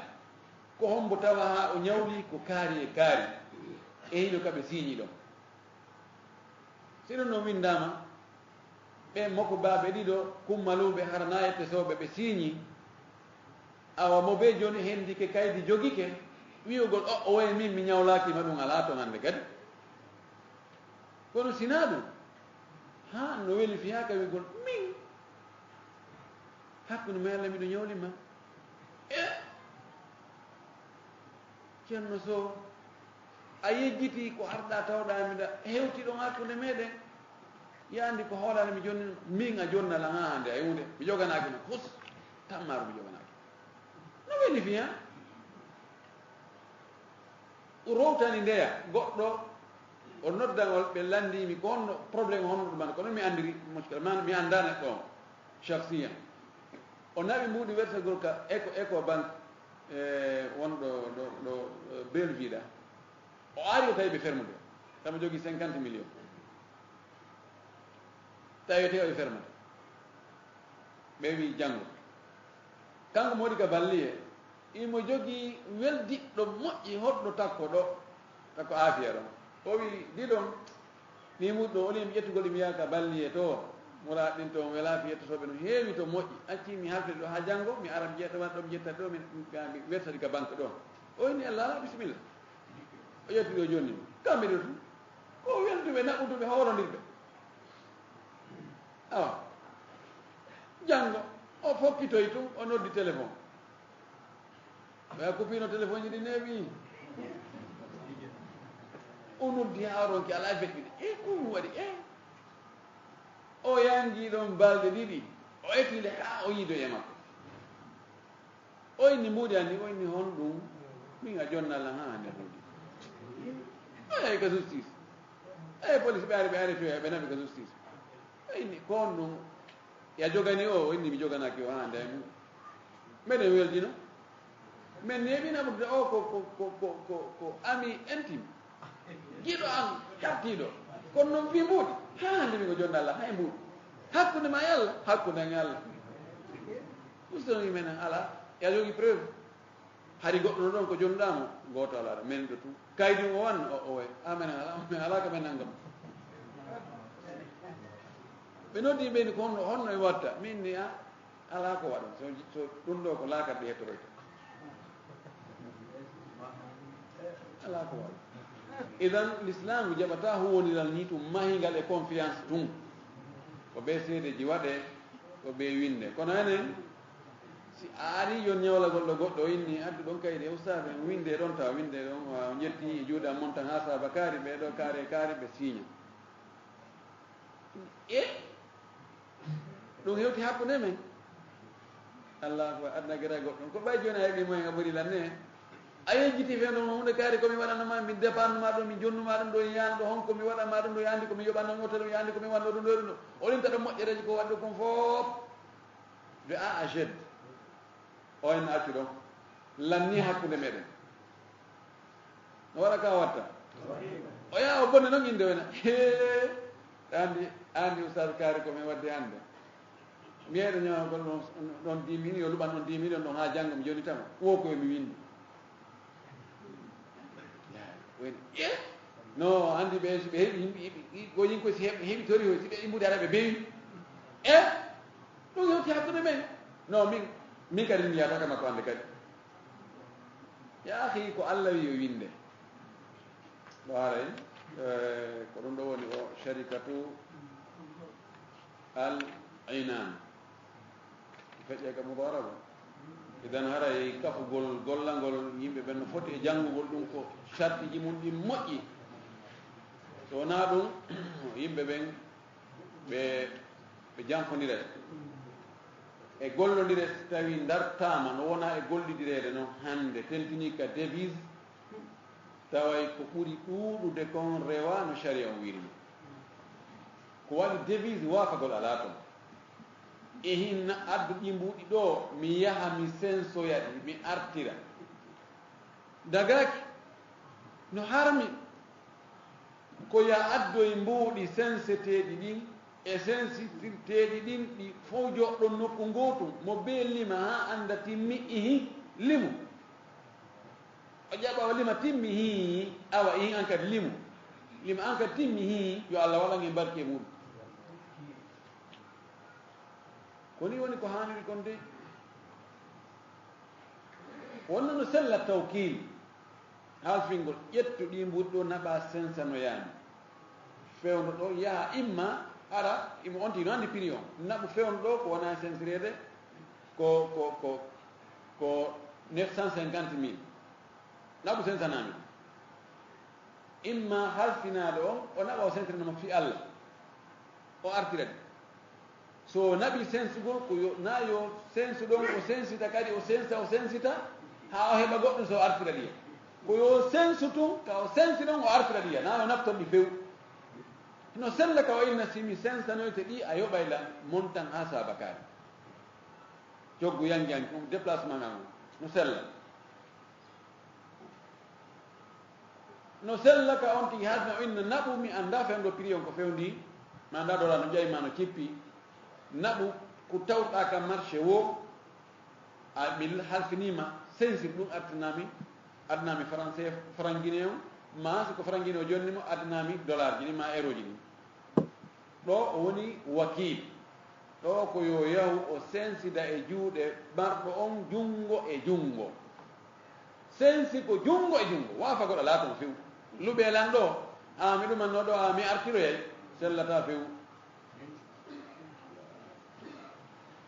Ko hombo tawa haa o ñawli ko kaari e kaari. E hino ka ɓe siiñi ɗon. Si ɗum ɗon winndaama, ɓe mokobaaɓe ɗiɗo kummaluuɓe hara naayetesooɓe ɓe siiñi, awa mo bee jooni hendike kaydi jogike, wi'ugol, "O, o wayi min mi ñawlaaki ma ɗum alaa ton hannde kadi." Kono sinaa ɗum, haa no weli fiyaaka wi'ugol, "Min, hakkunde ma e Allah miɗo ñawli ma." E Ceerno Sow, a yejjitii ko arɗaa tawɗaa miɗa hewti ɗon hakkunde meɗen. Yaandi ko hoolaare mi jonni, min a jonna lan haa hannde hay huunde. Mi joganaaki ma, hus, tammaaru mi joganaaki. No weli fiya? O rowtani ndeya, goɗɗo o nodda ngol, ɓe lanndii mi ko honno problème honno ɗum, kono mi anndiri muskila, man mi anndaa neɗɗo on, shakhsiyan. O naɓi mbuuɗi wertagol ka Eco, Eco Bank, e wonɗo ɗo, ɗo, ɗo Bellevue ɗa. O ari o tawi ɓe fermude. Tama jogii cinquante millions. Tawi o tawi ɓe fermata. Ɓe wi janngo. Kanko mo waɗi ka balliye, imo jogii weldiɗɗo moƴƴi hoɗɗo takko ɗo, takko Aafiya ɗon. O wi, "Ɗiɗon, ni muɗɗo, oli mi ƴettugol ɗi mi yaha ka balliye to, muraad ɗin to, welaa fi ƴettotooɓe no heewi to moƴƴi. Acci mi halta ɗo haa janngo, mi ara mi ƴetta ɗo, mi ƴetta ɗo, mi, mi, mi werta ɗi ka banque ɗo." O inni, "Allah, bisimilla." O ƴetti ɗo jooni. Kamɓe ɗo tun. Ko welduɓe, naɓuduɓe, hoolondirɓe. Awa. Janngo, o fokkitoy tun, o noddi téléphone. Oya kuppiino téléphone ji ɗi neeɓi. O noddi haa ronki alaa feƴƴude. E ko ɗum waɗi? E o yangi ɗon balɗe ɗiɗi. O eti nde haa o yiido e makko. O inni mbuuɗi anni, o inni honɗum? Min a jonna lan haa hannde mbuuɗi. O yahi ka justice. Eyi police ɓe ari, ɓe arrêté, ɓe naɓi ka justice. O inni ko honɗum? Ya jogani o, o inni mi joganaaki o haa hannde e mum. Meɗen weldino. Min neeɓi naɓude o ko, ko, ko, ko, ko, ko ami intime. Giɗo am, ƴattiiɗo. Kono noon fii mbuuɗi. Haa hannde min ko jonna Allah, hay mbuuɗi. Hakkunde ma e Allah, hakkunde am e Allah. Ustonii menen alaa. Ya jogii preuve. Hari goɗɗo no ɗon ko jonnuɗaa mo, gooto alaa ɗo. Men ɗo tun. Kaydi o wanno, o, o wayi. A menen alaa, men alaa ka men nanngam. Ɓe noddi ɓe ni ko honno, honno e watta. Min ni a, alaa ko waɗa. So, so ɗum ɗo ko laakat ɗi hettoroyta. Alaa ko waɗa. Idan, l'islam jaɓataa huwoniral ni ɗum mahingal e confiance tun. Ko ɓe seedeji waɗe, ko ɓe winde. Kono enen, si a ari yon ñawlagol ɗo goɗɗo o inni, addu ɗon kaydi, e ustaas en winde ɗon tawa, winde ɗon, wa, o ƴetti e juuɗe am montan haa saaba kaari, ɓe ɗo kaari e kaari, ɓe siiña. E ɗum hewti hakkunde men. Allah ko adna gira goɗɗum. Ko ɓay jooni a heɓi moyen a ɓuri lan ne. A yejjiti fe ɗum hunde kaari ko mi waɗanno ma, mi dépendre ma ɗum, mi jonnu ma ɗum ɗo yaani ɗo, honko mi waɗan ma ɗum ɗo yaandi ko mi yoɓanno mo ɗum yaandi ko mi wanno ɗum ɗo ɗum ɗo. O linta ɗo moƴƴereeji ko waɗde kon fof. De A à Z. O en accu ɗon. Lanni hakkunde meɗen. No waɗa ka watta? O yaa o bonne noon innde wena. Hee, andi, andi Oustaz Kaari ko mi wadde hannde. Mbiyeɗo ñaama gol ɗon, ɗon dix millions, yo luɓan ɗon dix millions ɗon haa janngo mi jonitama. Wo ko mi winndi. Woni, eh? No, andi ɓe, si ɓe heɓi yimɓe, heɓi, ko yimɓe si heɓi, heɓi tori, si ɓe imbude ara ɓe bewi. Eh? Ɗum yewti hakkunde men. No, min, min kadi mi yiyata kama ko hannde kadi. Ya akhi, ko Allah wi yo winde. Ɗo haray. Eh, ko ɗum ɗo woni o sharikatu al inan. Feƴƴe ka mudaraba. Idan haray kafugol gollangol yimɓe ɓen no foti e janngugol ɗum ko shartiji mum ɗin moƴƴi. So wonaa ɗum, yimɓe ɓen ɓe, ɓe janfondiray. E gollondire si tawi dartaama no wona e gollidireede no hannde, tentinii ka devise, taway ko ɓuri ɗuuɗude kon rewa no sharia on wiiri non. Ko waɗi devise waafagol alaa ton. E hinna addu ɗi mbuuɗi ɗo, mi yaha mi sensoya ɗi, mi artira. Dagaaki, no harmi ko ya addoy mbuuɗi senseteeɗi ɗin e sensitirteeɗi ɗin, ɗi fow joɗɗon nokku ngootu, mo bee lima haa annda timmi, ihi, limu. O ƴaɓa o lima timmi, hii, awa, ihi, an kadi limu. Lima an kadi timmi, hii, yo Allah waɗan en barke muɗum. Ko ni woni ko haaniri kon de. Wonno no sella tawkiil, halfingol, ƴettu ɗi mbuuɗi ɗo, naɓa sensanoyaami. Fewndo ɗo yaha, imma ara, imo on tigi no anndi prix on. Naɓu fewndo ɗo ko wona sensireede ko, ko, ko, ko neuf cent cinquante mille. Naɓu sensanaami. Imma halfinaaɗo on, o naɓa o sensiranama fii Allah. O artira ɗi. So o naɓi sensugol, ko yo, na yo sensu ɗon, o sensita kadi, o sensa, o sensita, haa o heɓa goɗɗum so o artira ɗiya. Ko yo sensu tun, ka o sensi ɗon, o artira ɗiya. Na yo naftor ɗi few. No sella ka o inna, si mi sensanoyte ɗi, a yoɓay lan montan haa saabakaari. Coggu yangi yangi, ɗum déplacement ngal ngal. No sella. No sella ka on tigi, haa no inna naɓu, mi annda fewndo prix on ko fewndi, mi annda dola no ƴawi ma no cippi. Naɓu ko tawɗa ka marché wo, a mi halfinima, sensi ɗum artinami, adnami français, franc guinéen, ma si ko franc guinéen o jonni mo, adnami dollar ji ɗi ma euro ji ɗi. Ɗo o woni wakiil. Ɗo ko yo yahu o sensida e juuɗe marɗo on junngo e junngo. Sensi ko junngo e junngo, waafagol alaa toon few. Luɓee lan ɗo, haa mi ɗumanno ɗo, haa mi artiroyay, sellataa few.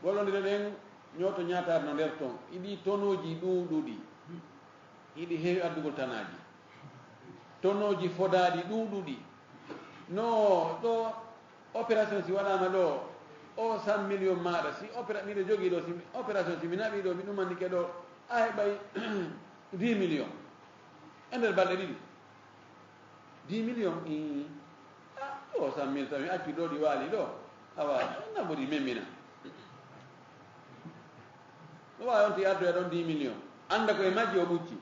Gollondire ɗen, ñooto ñaataare no nder toon. Iɗi tonooji ɗuuɗuɗi. Hiɗi heewi addugol tanaaji. Tonooji fodaaɗi ɗuuɗuɗi. No ɗo opération si waɗaama ɗo, o cent millions maaɗa, si opéra-, miɗo jogii ɗo, si mi, opération si mi naɓii ɗo, mi ɗumannike ɗo, a heɓay dix millions. E nder balɗe ɗiɗi. Dix millions, ii. Ah, ɗo cent mille tan, mi accu ɗo ɗi waali ɗo. Awa, na ɓuri memmina. No waawi on ti addoya ɗon dix millions. Annda ko e majji o ɓucci.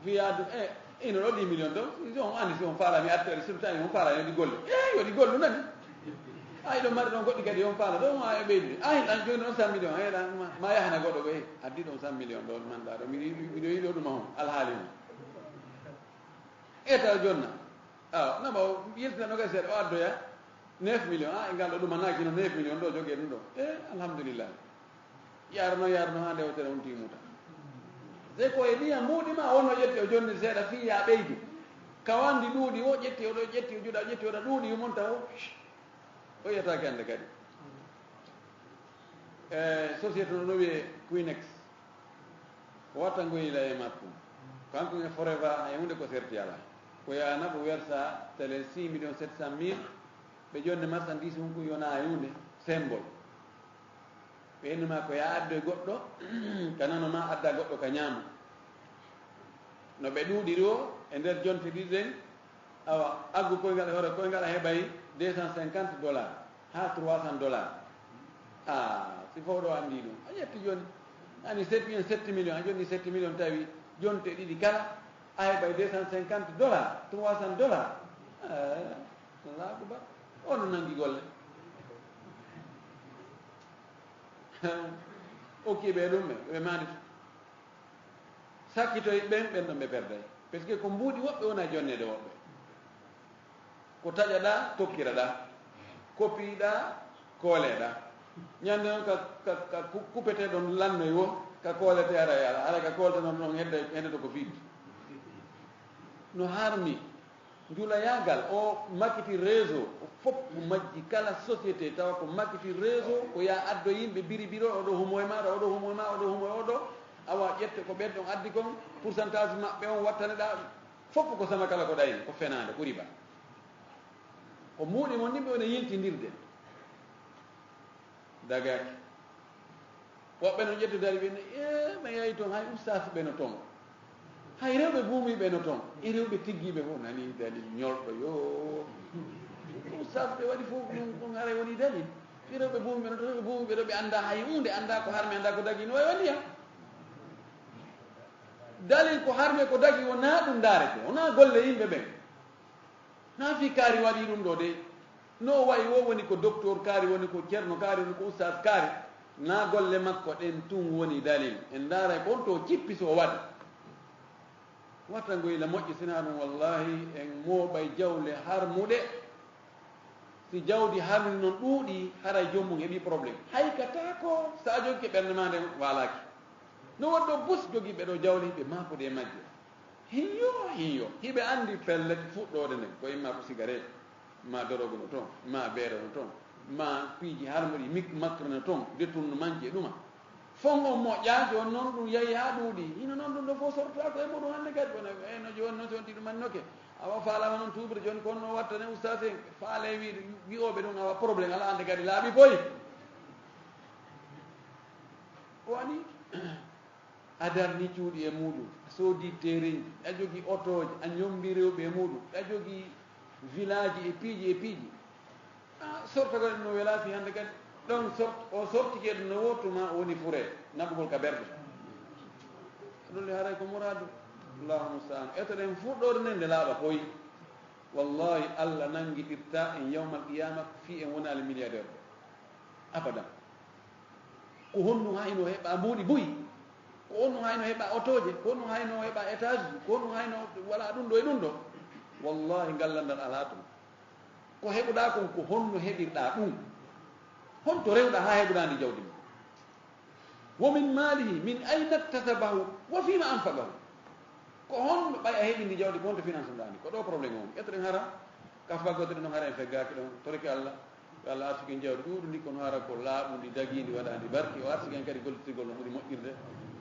Fiya addu, eh, ino ɗo dix millions ɗo. Si on anndi si on faala mi artoyde, surtout tawi on faala yo ɗi golle. Eh, yo ɗi gollu nani. Ay, ɗo mari ɗon goɗɗi kadi on faala. Ɗo ma e ɓeydude. Ay, ɗan jooni ɗon cent millions. Eh, ɗan ma, ma yahana goɗɗo ko, eh, addi ɗon cent millions ɗo manɗa ɗo. Miɗo yiɗi, miɗo yiɗi o ɗum on. Alhaali on. Eta jonna. Awa, nama o yiltina no seeɗa, o addoya neuf millions. Ah, e ngal ɗo ɗum a naaki no neuf millions ɗo jogee ɗum ɗo. Eh, alhamdulillah. Yaarno, yaarno haa nde wootere on timuta. Se ko e ndiyam mbuuɗi ma wonno ƴetti o jonni seeɗa fii ya ɓeydu. Ka wandi ɗuuɗi o ƴetti o ɗo, ƴetti o juɗa, ƴetti o ɗa ɗuuɗi yumon taw. O yiyataake hannde kadi. E société no, no wiyee Quinex. Ko watta ngoyila e makko. Kanko e Forever, hay huunde ko serti alaa. Ko yaha naɓo wersa télé six millions sept cent mille, ɓe jonnde marchandise hun ko yona hay huunde, symbole. Ɓe innu ma ko ya addoy goɗɗo, ka nano ma adda goɗɗo ka ñaamo. No ɓe ɗuuɗiri o, e nder jonte ɗiɗi ɗen, awa, aggu koyngal e hoore koyngal a heɓay deux cent cinquante dollars haa trois cents dollars. Ah, si fof ɗo anndi ɗum. A ƴetti jooni, ani sept, sept millions, a jonni sept millions tawi jonte ɗiɗi kala, a heɓay deux cent cinquante dollars, trois cents dollars. Ah, Allahu akbar. On no nangi golle. Okki ɓe ɗum ɓe, ɓe maanditi. Sakkitoy ɓen, ɓen ɗon ɓe perday. Parce que ko mbuuɗi woɓɓe wona jonneede woɓɓe. Ko taƴaɗaa, tokkiraɗaa. Kopiiɗaa, kooleɗaa. Ñande on ka, ka, ka ku-, kupetee ɗon lannoy wo, ka kooletee ara e ala. Ara ka kooletee ɗon, ɗon hedda, hedda ko fiiɗi. No harmi. Njulayaagal o makiti réseau, o fof ko majji, kala société tawa ko makiti réseau, ko ya addo yimɓe biri biro, oɗo humo e maɗa, oɗo humo e ma, oɗo humo e oɗo, awa ƴette ko ɓen ɗon addi kon, pourcentage maɓɓe on wattaneɗa, fof ko sama kala ko ɗayni, ko fenaande, ko riba. Ko muuɗi mon ɗin ɓe wona yiltindirde. Dagaaki. Woɓɓe no ƴettu dari ɓe, e ma yayi toon, hay ustaas ɓe no toon. Hay rewɓe buumiiɓe no toon. E rewɓe tiggiiɓe fof nani dalil ñolɗo yo. Ustaas ɓe waɗi fof ɗum, ɗum haray woni dalil. E rewɓe buumiiɓe no toon, rewɓe buumiiɓe ɗo ɓe annda hay huunde, annda ko harmi, annda ko dagi, no wawi walliyam. Dalil ko harmi ko dagi wona ɗum ndaarete, wona golle yimɓe ɓen. Na fii kaari waɗi ɗum ɗo de. No wayi wo woni ko docteur kaari, woni ko ceerno kaari, woni ko ustaas kaari. Na golle makko ɗen tun woni dalil. En ndaaray ko honto o cippi so o waɗi. Watta ngoyla moƴƴi, sina ɗum wallahi en mooɓay jawle harmuɗe. Si jawdi harmi non ɗuuɗi, haray joomum heɓi problème. Hay ka taa ko sa a jokkike ɓernde ma nden waalaaki. No wonno bus jogiiɓe ɗo jawle hiɓe maakude e majje. Hiyo, hiyo. Hiɓe anndi pellet fuɗɗoode nden. Ko imma ko sigaret, ma dorogu no toon, ma beere no toon, ma piiji harmuɗi, mik makre no toon, détournement ji e ɗuma. Fon on moƴƴa, jooni noon ɗum yahi haa ɗuuɗi. Hino noon ɗum ɗo fof sortotaako e muɗum hannde kadi. Kono e no jooni noon so on ɗiɗum annoke. Awa faalaama noon tuubre jooni kono no watta ne ustaas en. Faale wiide wi'ooɓe ɗum awa problème alaa hannde kadi laaɓi boy. O ani a darni cuuɗi e muɗum, a soodi terenji, a jogi otooji, a ñombi rewɓe e muɗum, a jogi village e piiji e piiji. Ah, sortagol en no welaa fii hannde kadi. Ɗon sort-, o sortike ɗum no wootu ma o woni fure, naɓugol ka ɓerɗe. Ɗum le haray ko muraadu. Allahu musta'an. Etoɗen fuɗɗoode nden nde laaɓa poy. Wallahi, Allah nanngitirta en yawmal qiyama fii en wonaali milliardaire. Abadan. Ko honno hayno heɓa mbuuɗi buy? Ko honno hayno heɓa otooje? Ko honno hayno heɓa étage? Ko honno hayno wala ɗum ɗo e ɗum ɗo? Wallahi, ngal landal alaa toon. Ko heɓuɗaa kon, ko honno heɓirɗaa ɗum? Honto rewɗaa haa heɓuɗaa ndi jawdi ma? Wa min maalihi, min ayna iktasabahu, wa fiima anfaqahu. Ko honno ɓay a heɓi ndi jawdi, ko honto finance ɗaa ndi? Ko ɗo problème o woni. Etoɗen hara, ka faggotoɗen ɗon hara en feggaaki ɗon. Torike Allah, yo Allah arsuki en jawdi ɗuuɗundi, kono hara ko laaɓundi, dagiindi, waɗaandi barki. O arsuki en kadi gollitirgol no ɓuri moƴƴirde.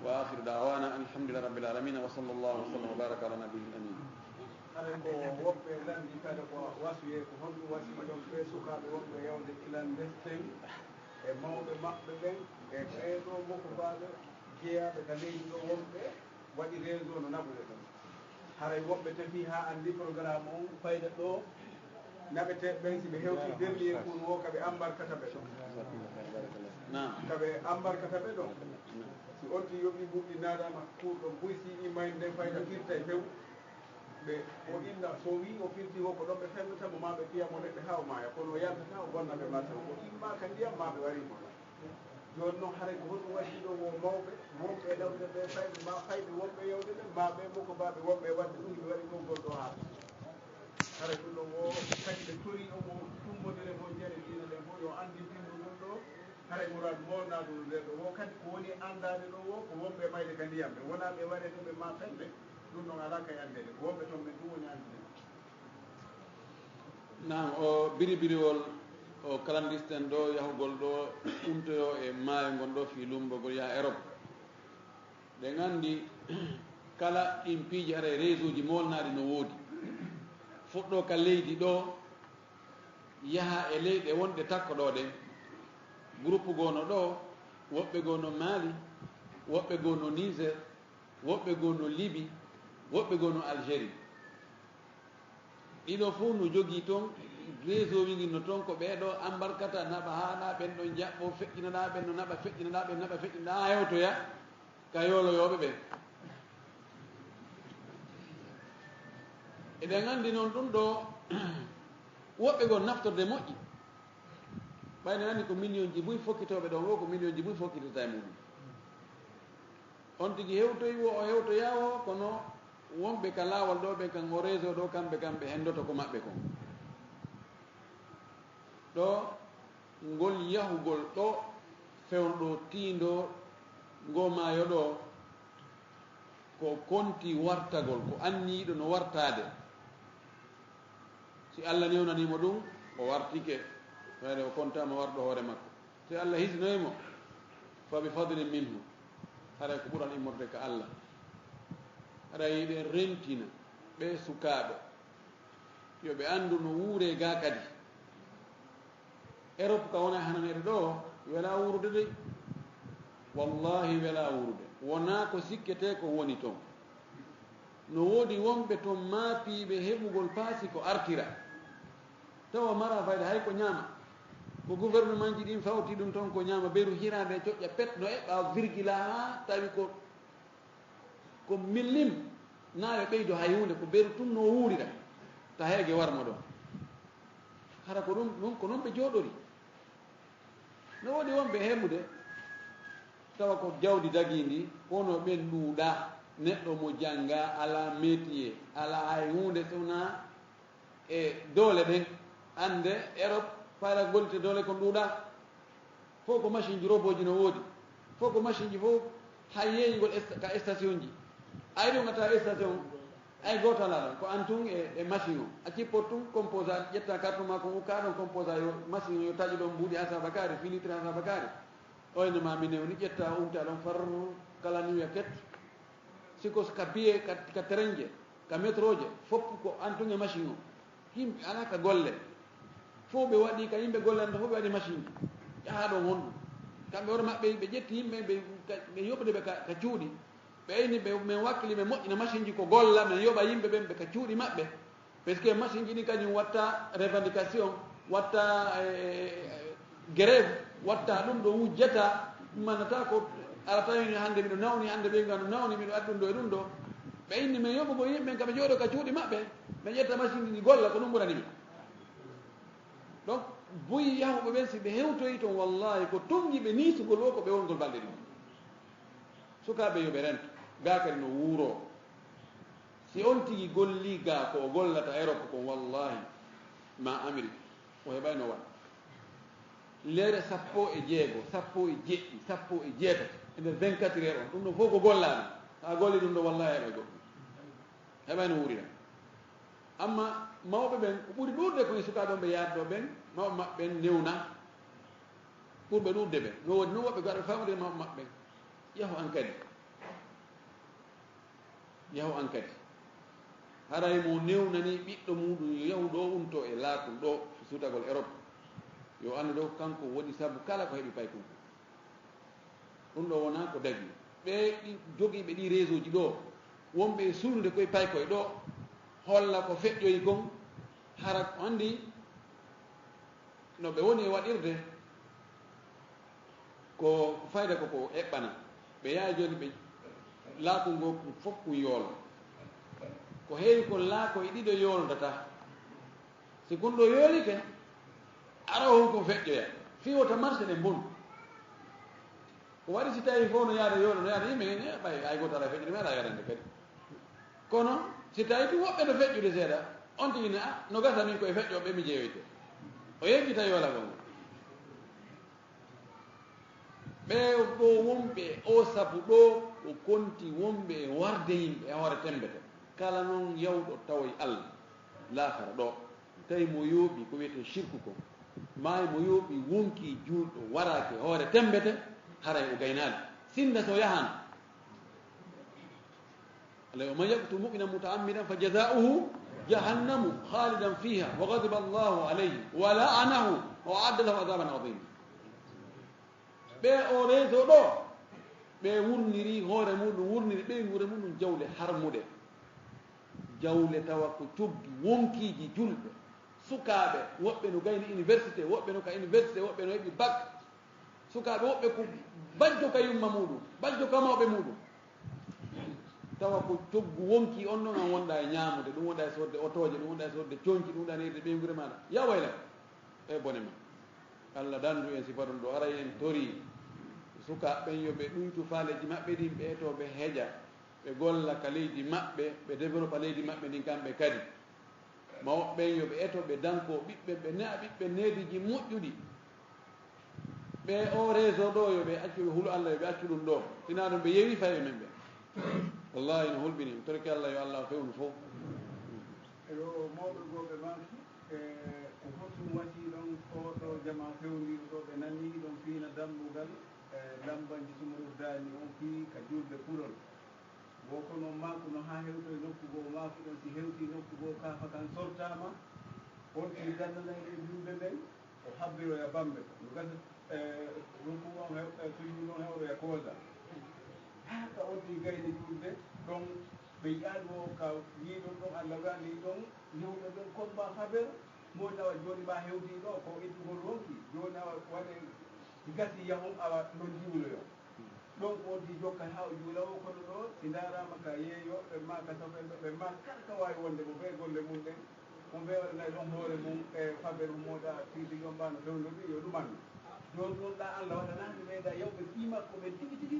Wa akhiru da'wana, alhamdulillahi rabbil alamin, wa sallallahu wa sallam wa baraka ala nabiyil amin. Haray ko woɓɓe lanndi kadi ko wasiyee, ko honɗum wasiyiɗon ɓe sukaaɓe wonɓe yawde ilan ndesten e mawɓe maɓɓe ɓen e ɓee ɗoo mokobaaɓe jeyaaɓe ka leydi ɗo wonɓe waɗi réseau no naɓude ɗum. Haray woɓɓe tefii haa anndi programme on fayda ɗo naɓeteeɓe ɓen, si ɓe hewtii dernier kun o ka ɓe ambarkata ɓe ɗo. Naam. Ka ɓe ambarkata ɓe ɗo. Si on tigi yoɓii ɓuuɓɗi naadaama kuurɗo buy si imayde nden fayda firtay few. Ɓe o inna so wii o firti wo ko ɗon ɓe fennata mo maa ɓe piya mo leɗɗe haa o maaya, kono o yaltata o bonna ɓe marsa. O imma ka ndiyam maa ɓe warii mo ɗon. Jooni noon, haray ko honɗum waɗi ɗo wo mawɓe wonɓe e ɗawde ɓe fayɓe, maa fayɓe wonɓe yawde ɓe, maa ɓe mokobaaɓe wonɓe e waɗde ɗum, ɓe waɗi konngol ɗo haa ɓe. Haray ɗum ɗo wo kadi ɓe tori o mo tumbondire mo jere diina ɗen fof yo anndin ɗum ɗum ɗo. Haray muraadu mo naadu nde ɗo wo kadi ko woni anndaade ɗo wo ko wonɓe mayde ka ndiyam ɓe. Wonaa ɓe wareede ɓe maa fende. Ɗum ɗon alaa kay anndeede. Ko wonɓe toon ɓen ɗum woni anndude. Naam, o biribiriwol, o clandestin ɗo, yahugol ɗo, umtoyo e maayo ngon ɗo fii lumbagol yaha Europe. Ɗen anndi kala ɗin piiji haray réseau ji moolnaaɗi no woodi. Fuɗɗo ka leydi ɗo, yaha e leyɗe wonɗe takko ɗo ɗen. Groupe goo no ɗo, woɓɓe goo no Mali, woɓɓe goo no Niger, woɓɓe goo no Libi, woɓɓe goo no Algérie. Ɗiɗo fof no jogii toon, réseau wingin no toon, ko ɓee ɗo ambarkata, naɓa haa ɗa, ɓen ɗon jaɓɓo, feƴƴina ɗa, ɓen no naɓa, feƴƴina ɗa, ɓen naɓa, feƴƴina ɗa, haa hewtoya ka yooloyooɓe ɓen. Eɗen anndi noon ɗum ɗo, woɓɓe goo naftorde moƴƴi. Ɓay no anndi ko million ji buy fokkitooɓe ɗon, wo ko million ji buy fokkitata e muɗum. On tigi hewtoyi wo, o hewtoyaa wo, kono wonɓe ka laawol ɗo ɓen kan o réseau ɗo, kamɓe, kamɓe henndoto ko maɓɓe kon. Ɗo, ngol yahugol ɗo, fewndo tiindo, ngo maayo ɗo, ko konti wartagol, ko anniyiɗo no wartaade. Si Allah newnanii mo ɗum, o wartike, feere o kontaama warɗo hoore makko. Si Allah hisnoyi mo, fa bi fadlin minhu, haray ko ɓural immorde ka Allah. Haray hiɗen rentina ɓee sukaaɓe, yo ɓe anndu no wuuree gaa kadi. Erop ka wona hananeede ɗoo, welaa wuurude dey. Wallaahi welaa wuurude. Wonaa ko sikketee ko woni ton. No woodi wonɓe ton maapiiɓe heɓugol paasi ko artira. Tawa maraa fayda hay ko ñaama. Ko gouvernementji ɗin fawti ɗum ton ko ñaama, beru hiraande coƴƴa pet no eɓɓa virgila haa tawi ko, ko millim, naa yo ɓeydo hay huunde, ko beru tun no wuurira. Ta heege warmo ɗon. Hara ko ɗum, ɗum ko non ɓe jooɗori. No woodi wonɓe heɓude, tawa ko jawdi dagiindi, kono ɓen ɗuuɗa. Neɗɗo mo jannga, alaa métier, alaa hay huunde so wonaa e doole ɗen. Annde Erop, fayda gollite doole ko ɗuuɗa. Fof ko machine ji, robot ji no woodi. Fof ko machine ji fof, hay yeeyugol est-, ka station ji. Ay ɗum ngata station, ay gooto alaa ɗon. Ko an tun e, e machine o. A cippot tun composa, ƴetta carte ma ko ukka ɗon composa yo machine o yo taƴu ɗon mbuuɗi ha saba kaari, filtre ha saba kaari. Oyno ma mi newni ƴetta umta ɗon far kala ni wiya ket. Si ko ka biye, ka, ka terenje, ka métroje, fof ko an tun e machine o. Yimɓe alaa ka golle. Fof ɓe waɗi ka yimɓe golle an fof ɓe waɗi machine ji. Yaha ɗon honɗum? Kamɓe hoore maɓɓe ɓe ƴetti yimɓe ɓe, ka, ɓe yoɓude ɓe ka, ka cuuɗi. Ɓe ayni ɓe, min wakkili ɓe moƴƴina machine ji ko golla, min yoɓa yimɓe ɓen ɓe ka cuuɗi maɓɓe. Parce que machine ji ɗin kañum watta revendication, watta, eh, grève, watta ɗum ɗo wujjata, ɗum mannata ko arata hino hannde miɗo nawni, hannde ɓeyngu an no nawni, miɗo addi ɗum ɗo e ɗum ɗo. Ɓe inni min yoɓugol yimɓe ɓen ka ɓe jooɗo ka cuuɗi maɓɓe, min ƴetta machine ji ɗi golla, ko ɗum ɓurani min. Donc, buy yahuɓe ɓen si ɓe hewtoyi ton, wallahi ko tunngi ɓe niisugol o ko ɓe wongol balɗe ɗum. Sukaaɓe yo ɓe rento, gaa kadi no wuuroo. Si on tigi gollii gaa ko o gollata Erop kon, wallaahi, maa Amerik, o heɓayno waɗa. Lere sappo e jeego, sappo e jeɗɗi, sappo e jeetati, e nder vingt-quatre heures on, ɗum ɗon fof ko gollaano. Haa golli ɗum ɗo, wallaahi, heɓay goɗɗum. Heɓayno wuurira. Amma mawɓe ɓen, ko ɓuri ɗuuɗde ko e sukaaɓe on ɓe yaade ɗo ɓen, mawɓe maɓɓe ɓen newna. Ɓurɓe ɗuuɗde ɓen. No woodi non woɓɓe garɓe faamde mawɓe maɓɓe ɓen. Yahu an kadi. Yahu an kadi. Haray mo newnani ɓiɗɗo muuɗum yo yahu ɗo unto e laakun ɗo, suutagol Erop. Yo anndu ɗo kanko woni sabu kala ko heɓi paykun kon. Ɗum ɗo wonaa ko dagi. Ɓee ɗi jogiiɓe ɗi réseau ji ɗo, wonɓe e suunude koye paykoye ɗo, holla ko feƴƴoyi kon, hara ko anndi no ɓe woni e waɗirde, ko fayda ko ko eɓɓana. Ɓe yaha jooni ɓe laakol ngol ɗum fof ko yoolo. Ko heewi ko laakoy ɗiɗo yoolndata. Si kon ɗo yoolike, ara on ko feƴƴoya. Fii wota marché ɗe mbon. Ko waɗi si tawi fof no yaada yoolo, no yaada yimɓe, ne ɓay, ay gooto alaa feƴƴude, mi alaa yaadande kadi. Kono si tawi tun woɓɓe no feƴƴude seeɗa, on tigi ne, "Ah, no gasa min koye feƴƴooɓe mi jeeyoyte." O yejjita yoolagol ngol. Ɓe ɗo wonɓe o sabu ɗo o konti wonɓe e warde yimɓe e hoore tembete. Kala non yawɗo tawoy Allah laakara ɗo, tawi mo yooɓi ko wiyetee shirku ko, maa mo yooɓi wonki juulɗo waraaki hoore tembete, haray o gaynaali. Sinda so yahan, Allah, "ومن يقتل مؤمنا متعمدا فجزاؤه جهنم خالدا فيها وغضب الله عليه ولعنه وأعد له عذابا عظيما." Ɓe o réseau ɗo, ɓe wurniri hoore muɗum, wurniri ɓeynguure muɗum jawle harmuɗe. Jawle tawa ko coggi wonkiiji julɓe, sukaaɓe, woɓɓe no gayni université, woɓɓe no ka université, woɓɓe no heɓi bac. Sukaaɓe woɓɓe ko bajjo ka yumma muɗum, bajjo ka mawɓe muɗum. Tawa ko coggu wonki on ɗon an wonɗa e ñaamude, ɗum wonɗa e soodde otooje, ɗum wonɗa e soodde conci, ɗum wonɗa e nirde ɓeynguure maaɗa. Ya wayla, e bone ma. Allah dandu en sifa ɗum ɗo, aray en tori sukaaɓe ɓen yo ɓe ɗuytu faaleeji maɓɓe ɗin, ɓe eto ɓe heƴa, ɓe golla ka leydi maɓɓe, ɓe développa leydi maɓɓe ndin kamɓe kadi. Mawɓe ɓen yo ɓe eto, ɓe danko ɓiɓɓe, ɓe ne'a ɓiɓɓe neediji moƴƴuɗi. Ɓe o réseau ɗo yo ɓe accu, ɓe hulu Allah, yo ɓe accu ɗum ɗo. Sinaa ɗum ɓe yewi fay e men ɓe. Wallahi no hulɓini, mi torike Allah yo Allah fewnu fof. Eɗo mawɓe goo ɓe manki. E, ko honɗum waɗi ɗon oo ɗoo jamaa fewndiiɗo ɗoo, ɓe nanii ɗon fiina dammbugal, e, lambanji sumorurdaani on fii ka julde kulol? Wo kono maaku no haa hewtoy nokku goo, maaku ɗon si hewtii nokku goo, kaafa kan sortaama, on tigi dannanay ɗen julde nden, o habbiroya bambe. No gasa, e, ruku on hew-, e, sujudu on hewtoya koosa. Haa ka on tigi gayni julde ɗon, ɓe yi'aali wo ka wi'uɗon ɗon, Alla wi'ani ɗon, Yahuuda ɓen komba faber, mo woni awa jooni ɓa hewtii ɗoo, ko ittugol ronki. Jooni awa waɗe gasi yahon awa non juuloyo. Ɗon ko wonti jokka haa o juula o kono ɗoo, si ndaaraama ka yeeyo, ɓe ma ka safa, ɓe ma kala ka waawi wonde mo bee golle mum ɗen, mo bee waɗanay ɗon hoore mum e faber mum moɗa tigi tigi on ɓa no fewndo ɗum yo ɗumanno. Jooni ɗum ɗa Alla waɗanaani ɓeyda yawɓe fii makko ɓen tigi tigi,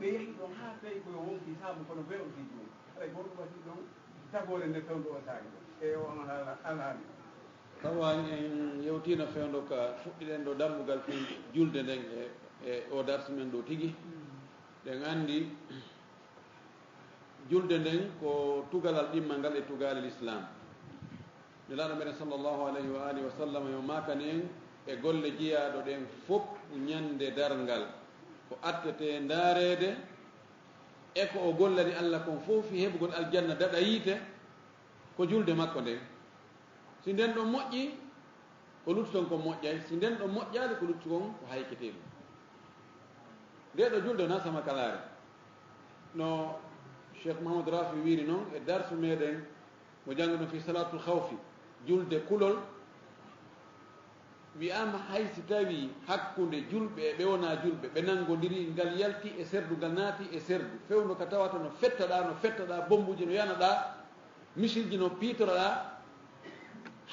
ɓe yahi ɗon haa tawi ko yo wonki saabu kono bee on tigi mum. Haray ko ɗum waɗi ɗon tagoore nde fewndo o saari ɗon. E o on haala, alhaali. Tawa en yewtiino fewndo ka fuɗɗiɗen ɗo dambugal fii julde nden e, e o darsu men ɗo tigi. Ɗen anndi julde nden ko tugalal ɗimmal ngal e tugaale Lislaam. Nelaaɗo meɗen sallallahu alayhi wa alihi wa sallam yo maakan en e golle jeyaaɗo ɗen fof ñande darngal. Ko attete ndaareede e ko o gollani Alla kon fof fii heɓugol aljanna daɗa yiite, ko julde makko nden. Si nden ɗon moƴƴi, ko lutti ton kon moƴƴay. Si nden ɗon moƴƴaali, ko lutti kon ko hayketee ɗum. Ndee ɗoo julde wonaa samakalaare. No Cheikh Mahamadou Rafi wiiri non e darsu meɗen mo jannguɗon fii salaatul khawfi, julde kulol, wi'aama hay si tawii hakkunde julɓe e ɓe wonaa julɓe, ɓe nanngondirii, ngal yalti e serdu, ngal naati e serdu, fewndo ka tawata no fettaɗaa, no fettaɗaa, bommbuuji no yanaɗaa, misilji no piitoroɗaa,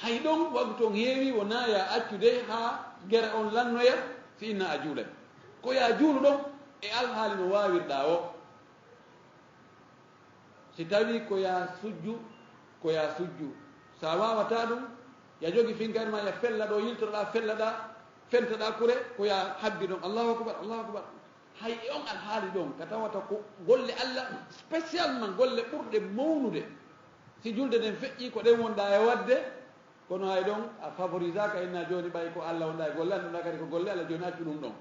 hay ɗon waktu on heewii, wonaa yo a accu dey haa gere on lannoya, si inna a juulay. Ko yo a juulu ɗon e alhaali no waawirɗaa o. Si tawii ko yo a sujju, ko yo a sujju. Si a waawataa ɗum, yo a jogi finkare maa, yo a fella ɗo yiltoroɗaa, fellaɗaa, fentaɗaa kure, ko yo a habbi ɗon, Allahu akbar, Allahu akbar. Hay e on alhaali ɗon, ka tawata ko golle Alla, spécialement golle ɓurɗe mawnude. Si julde nden feƴƴii, ko ɗen wonɗaa e waɗde, kono hay ɗon a favorisaaka, inna jooni ɓay ko Alla wonɗaa e golle, annduɗaa kadi ko golle Alla, jooni accu ɗum ɗon.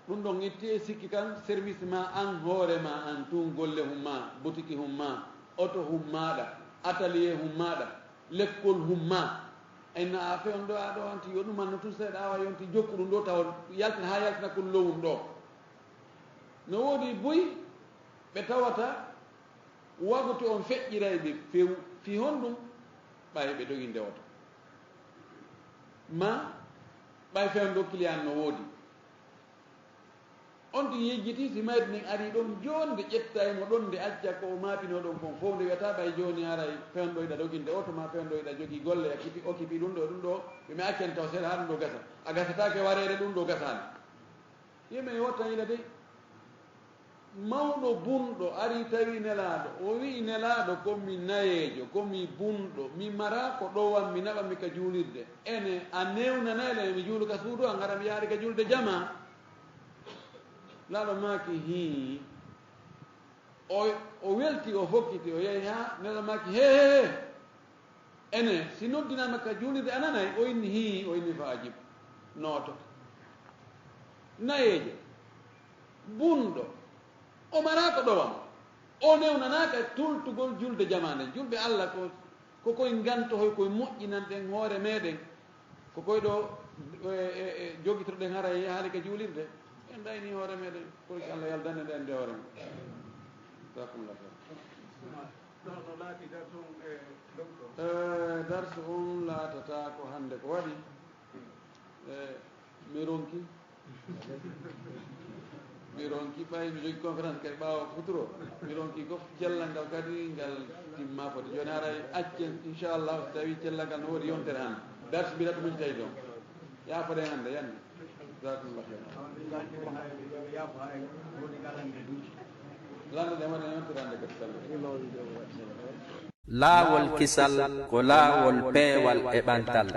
Ɗum ɗon itti e sikki kan, service maa an, hoore maa an, tun golle hum maa, butiki hum maa, oto hum maaɗa, atelier hum maaɗa, lekkol hum maa. Inna a fewndo a ɗo hanti yo ɗumanno tun seeɗa awa yonti jokku ɗum ɗo tawa yaltina haa yaltina kon lowum ɗo. No woodi buy ɓe tawata waktu on feƴƴiray ɓe few fii honɗum ɓay ɓe doginde oto. Ma ɓay fewndo client no woodi. On tigi yejjiti, si mayri ndin arii ɗon, jooni nde ƴettay mo ɗon, nde acca ko o maapinoo ɗon kon fow, nde wi'ata ɓay jooni haray fewndo yiɗa doginde oto, maa fewndo yiɗa jogii golle, yakkiti, okipi ɗum ɗo, ɗum ɗo, ɓe mi accani taw seeɗa haa ɗum ɗo gasa. A gasataake wareede, ɗum ɗo gasaani. Yimɓe mi wotta yila dey. Mawɗo bunɗo arii tawi Nelaaɗo, o wi'i, "Nelaaɗo, ko mi nayeejo, ko mi bunɗo, mi maraa ko ɗowam, mi naɓa mi ka juulirde. Ene a newnanay lan, mi juulu ka suudu an, hara mi yaari ka julde jamaa?" Laaɗo maaki, "Hii." O, o welti, o fokkiti, o yehi haa Nelaaɗo maaki, "He, he, he! Ene, si noddinaama ka juulirde, a nanay?" O inni, "Hii." O inni, "Fa ajib, nooto." Nayeejo, bunɗo, o maraa ko ɗowam. O newnanaaka tultugol julde jamaa nden. Julɓe Alla ko Ko koye nganto hoy koye moƴƴinanɗen hoore meɗen. Ko koye ɗo, e, e, e, jogitoɗen haray haali ka juulirde. En ɗayni hoore meɗen. Pour que Allah yaldanɗe nde annde hoore mum. Jazakumullah khair. Ɗo no laati darsu on e docteur? Eh, darsu on laatata ko hannde ko waɗi. Eh, mi ronki. Mi ronki ɓay mi jogi conférence kadi ɓaawo futuro. Mi ronki ko cellal ngal kadi ngal timma foti. Jooni haray accen, inchallah, so tawi cellal ngal no woodi yontere hannde. Darsi mbiyata muñi tawi ɗon. Yaafoɗen hannde, yande. Jazakumullah khair. Lande ɗe mbaɗen yontere hannde kadi sallah. Laawol kisal ko laawol peewal e ɓantal.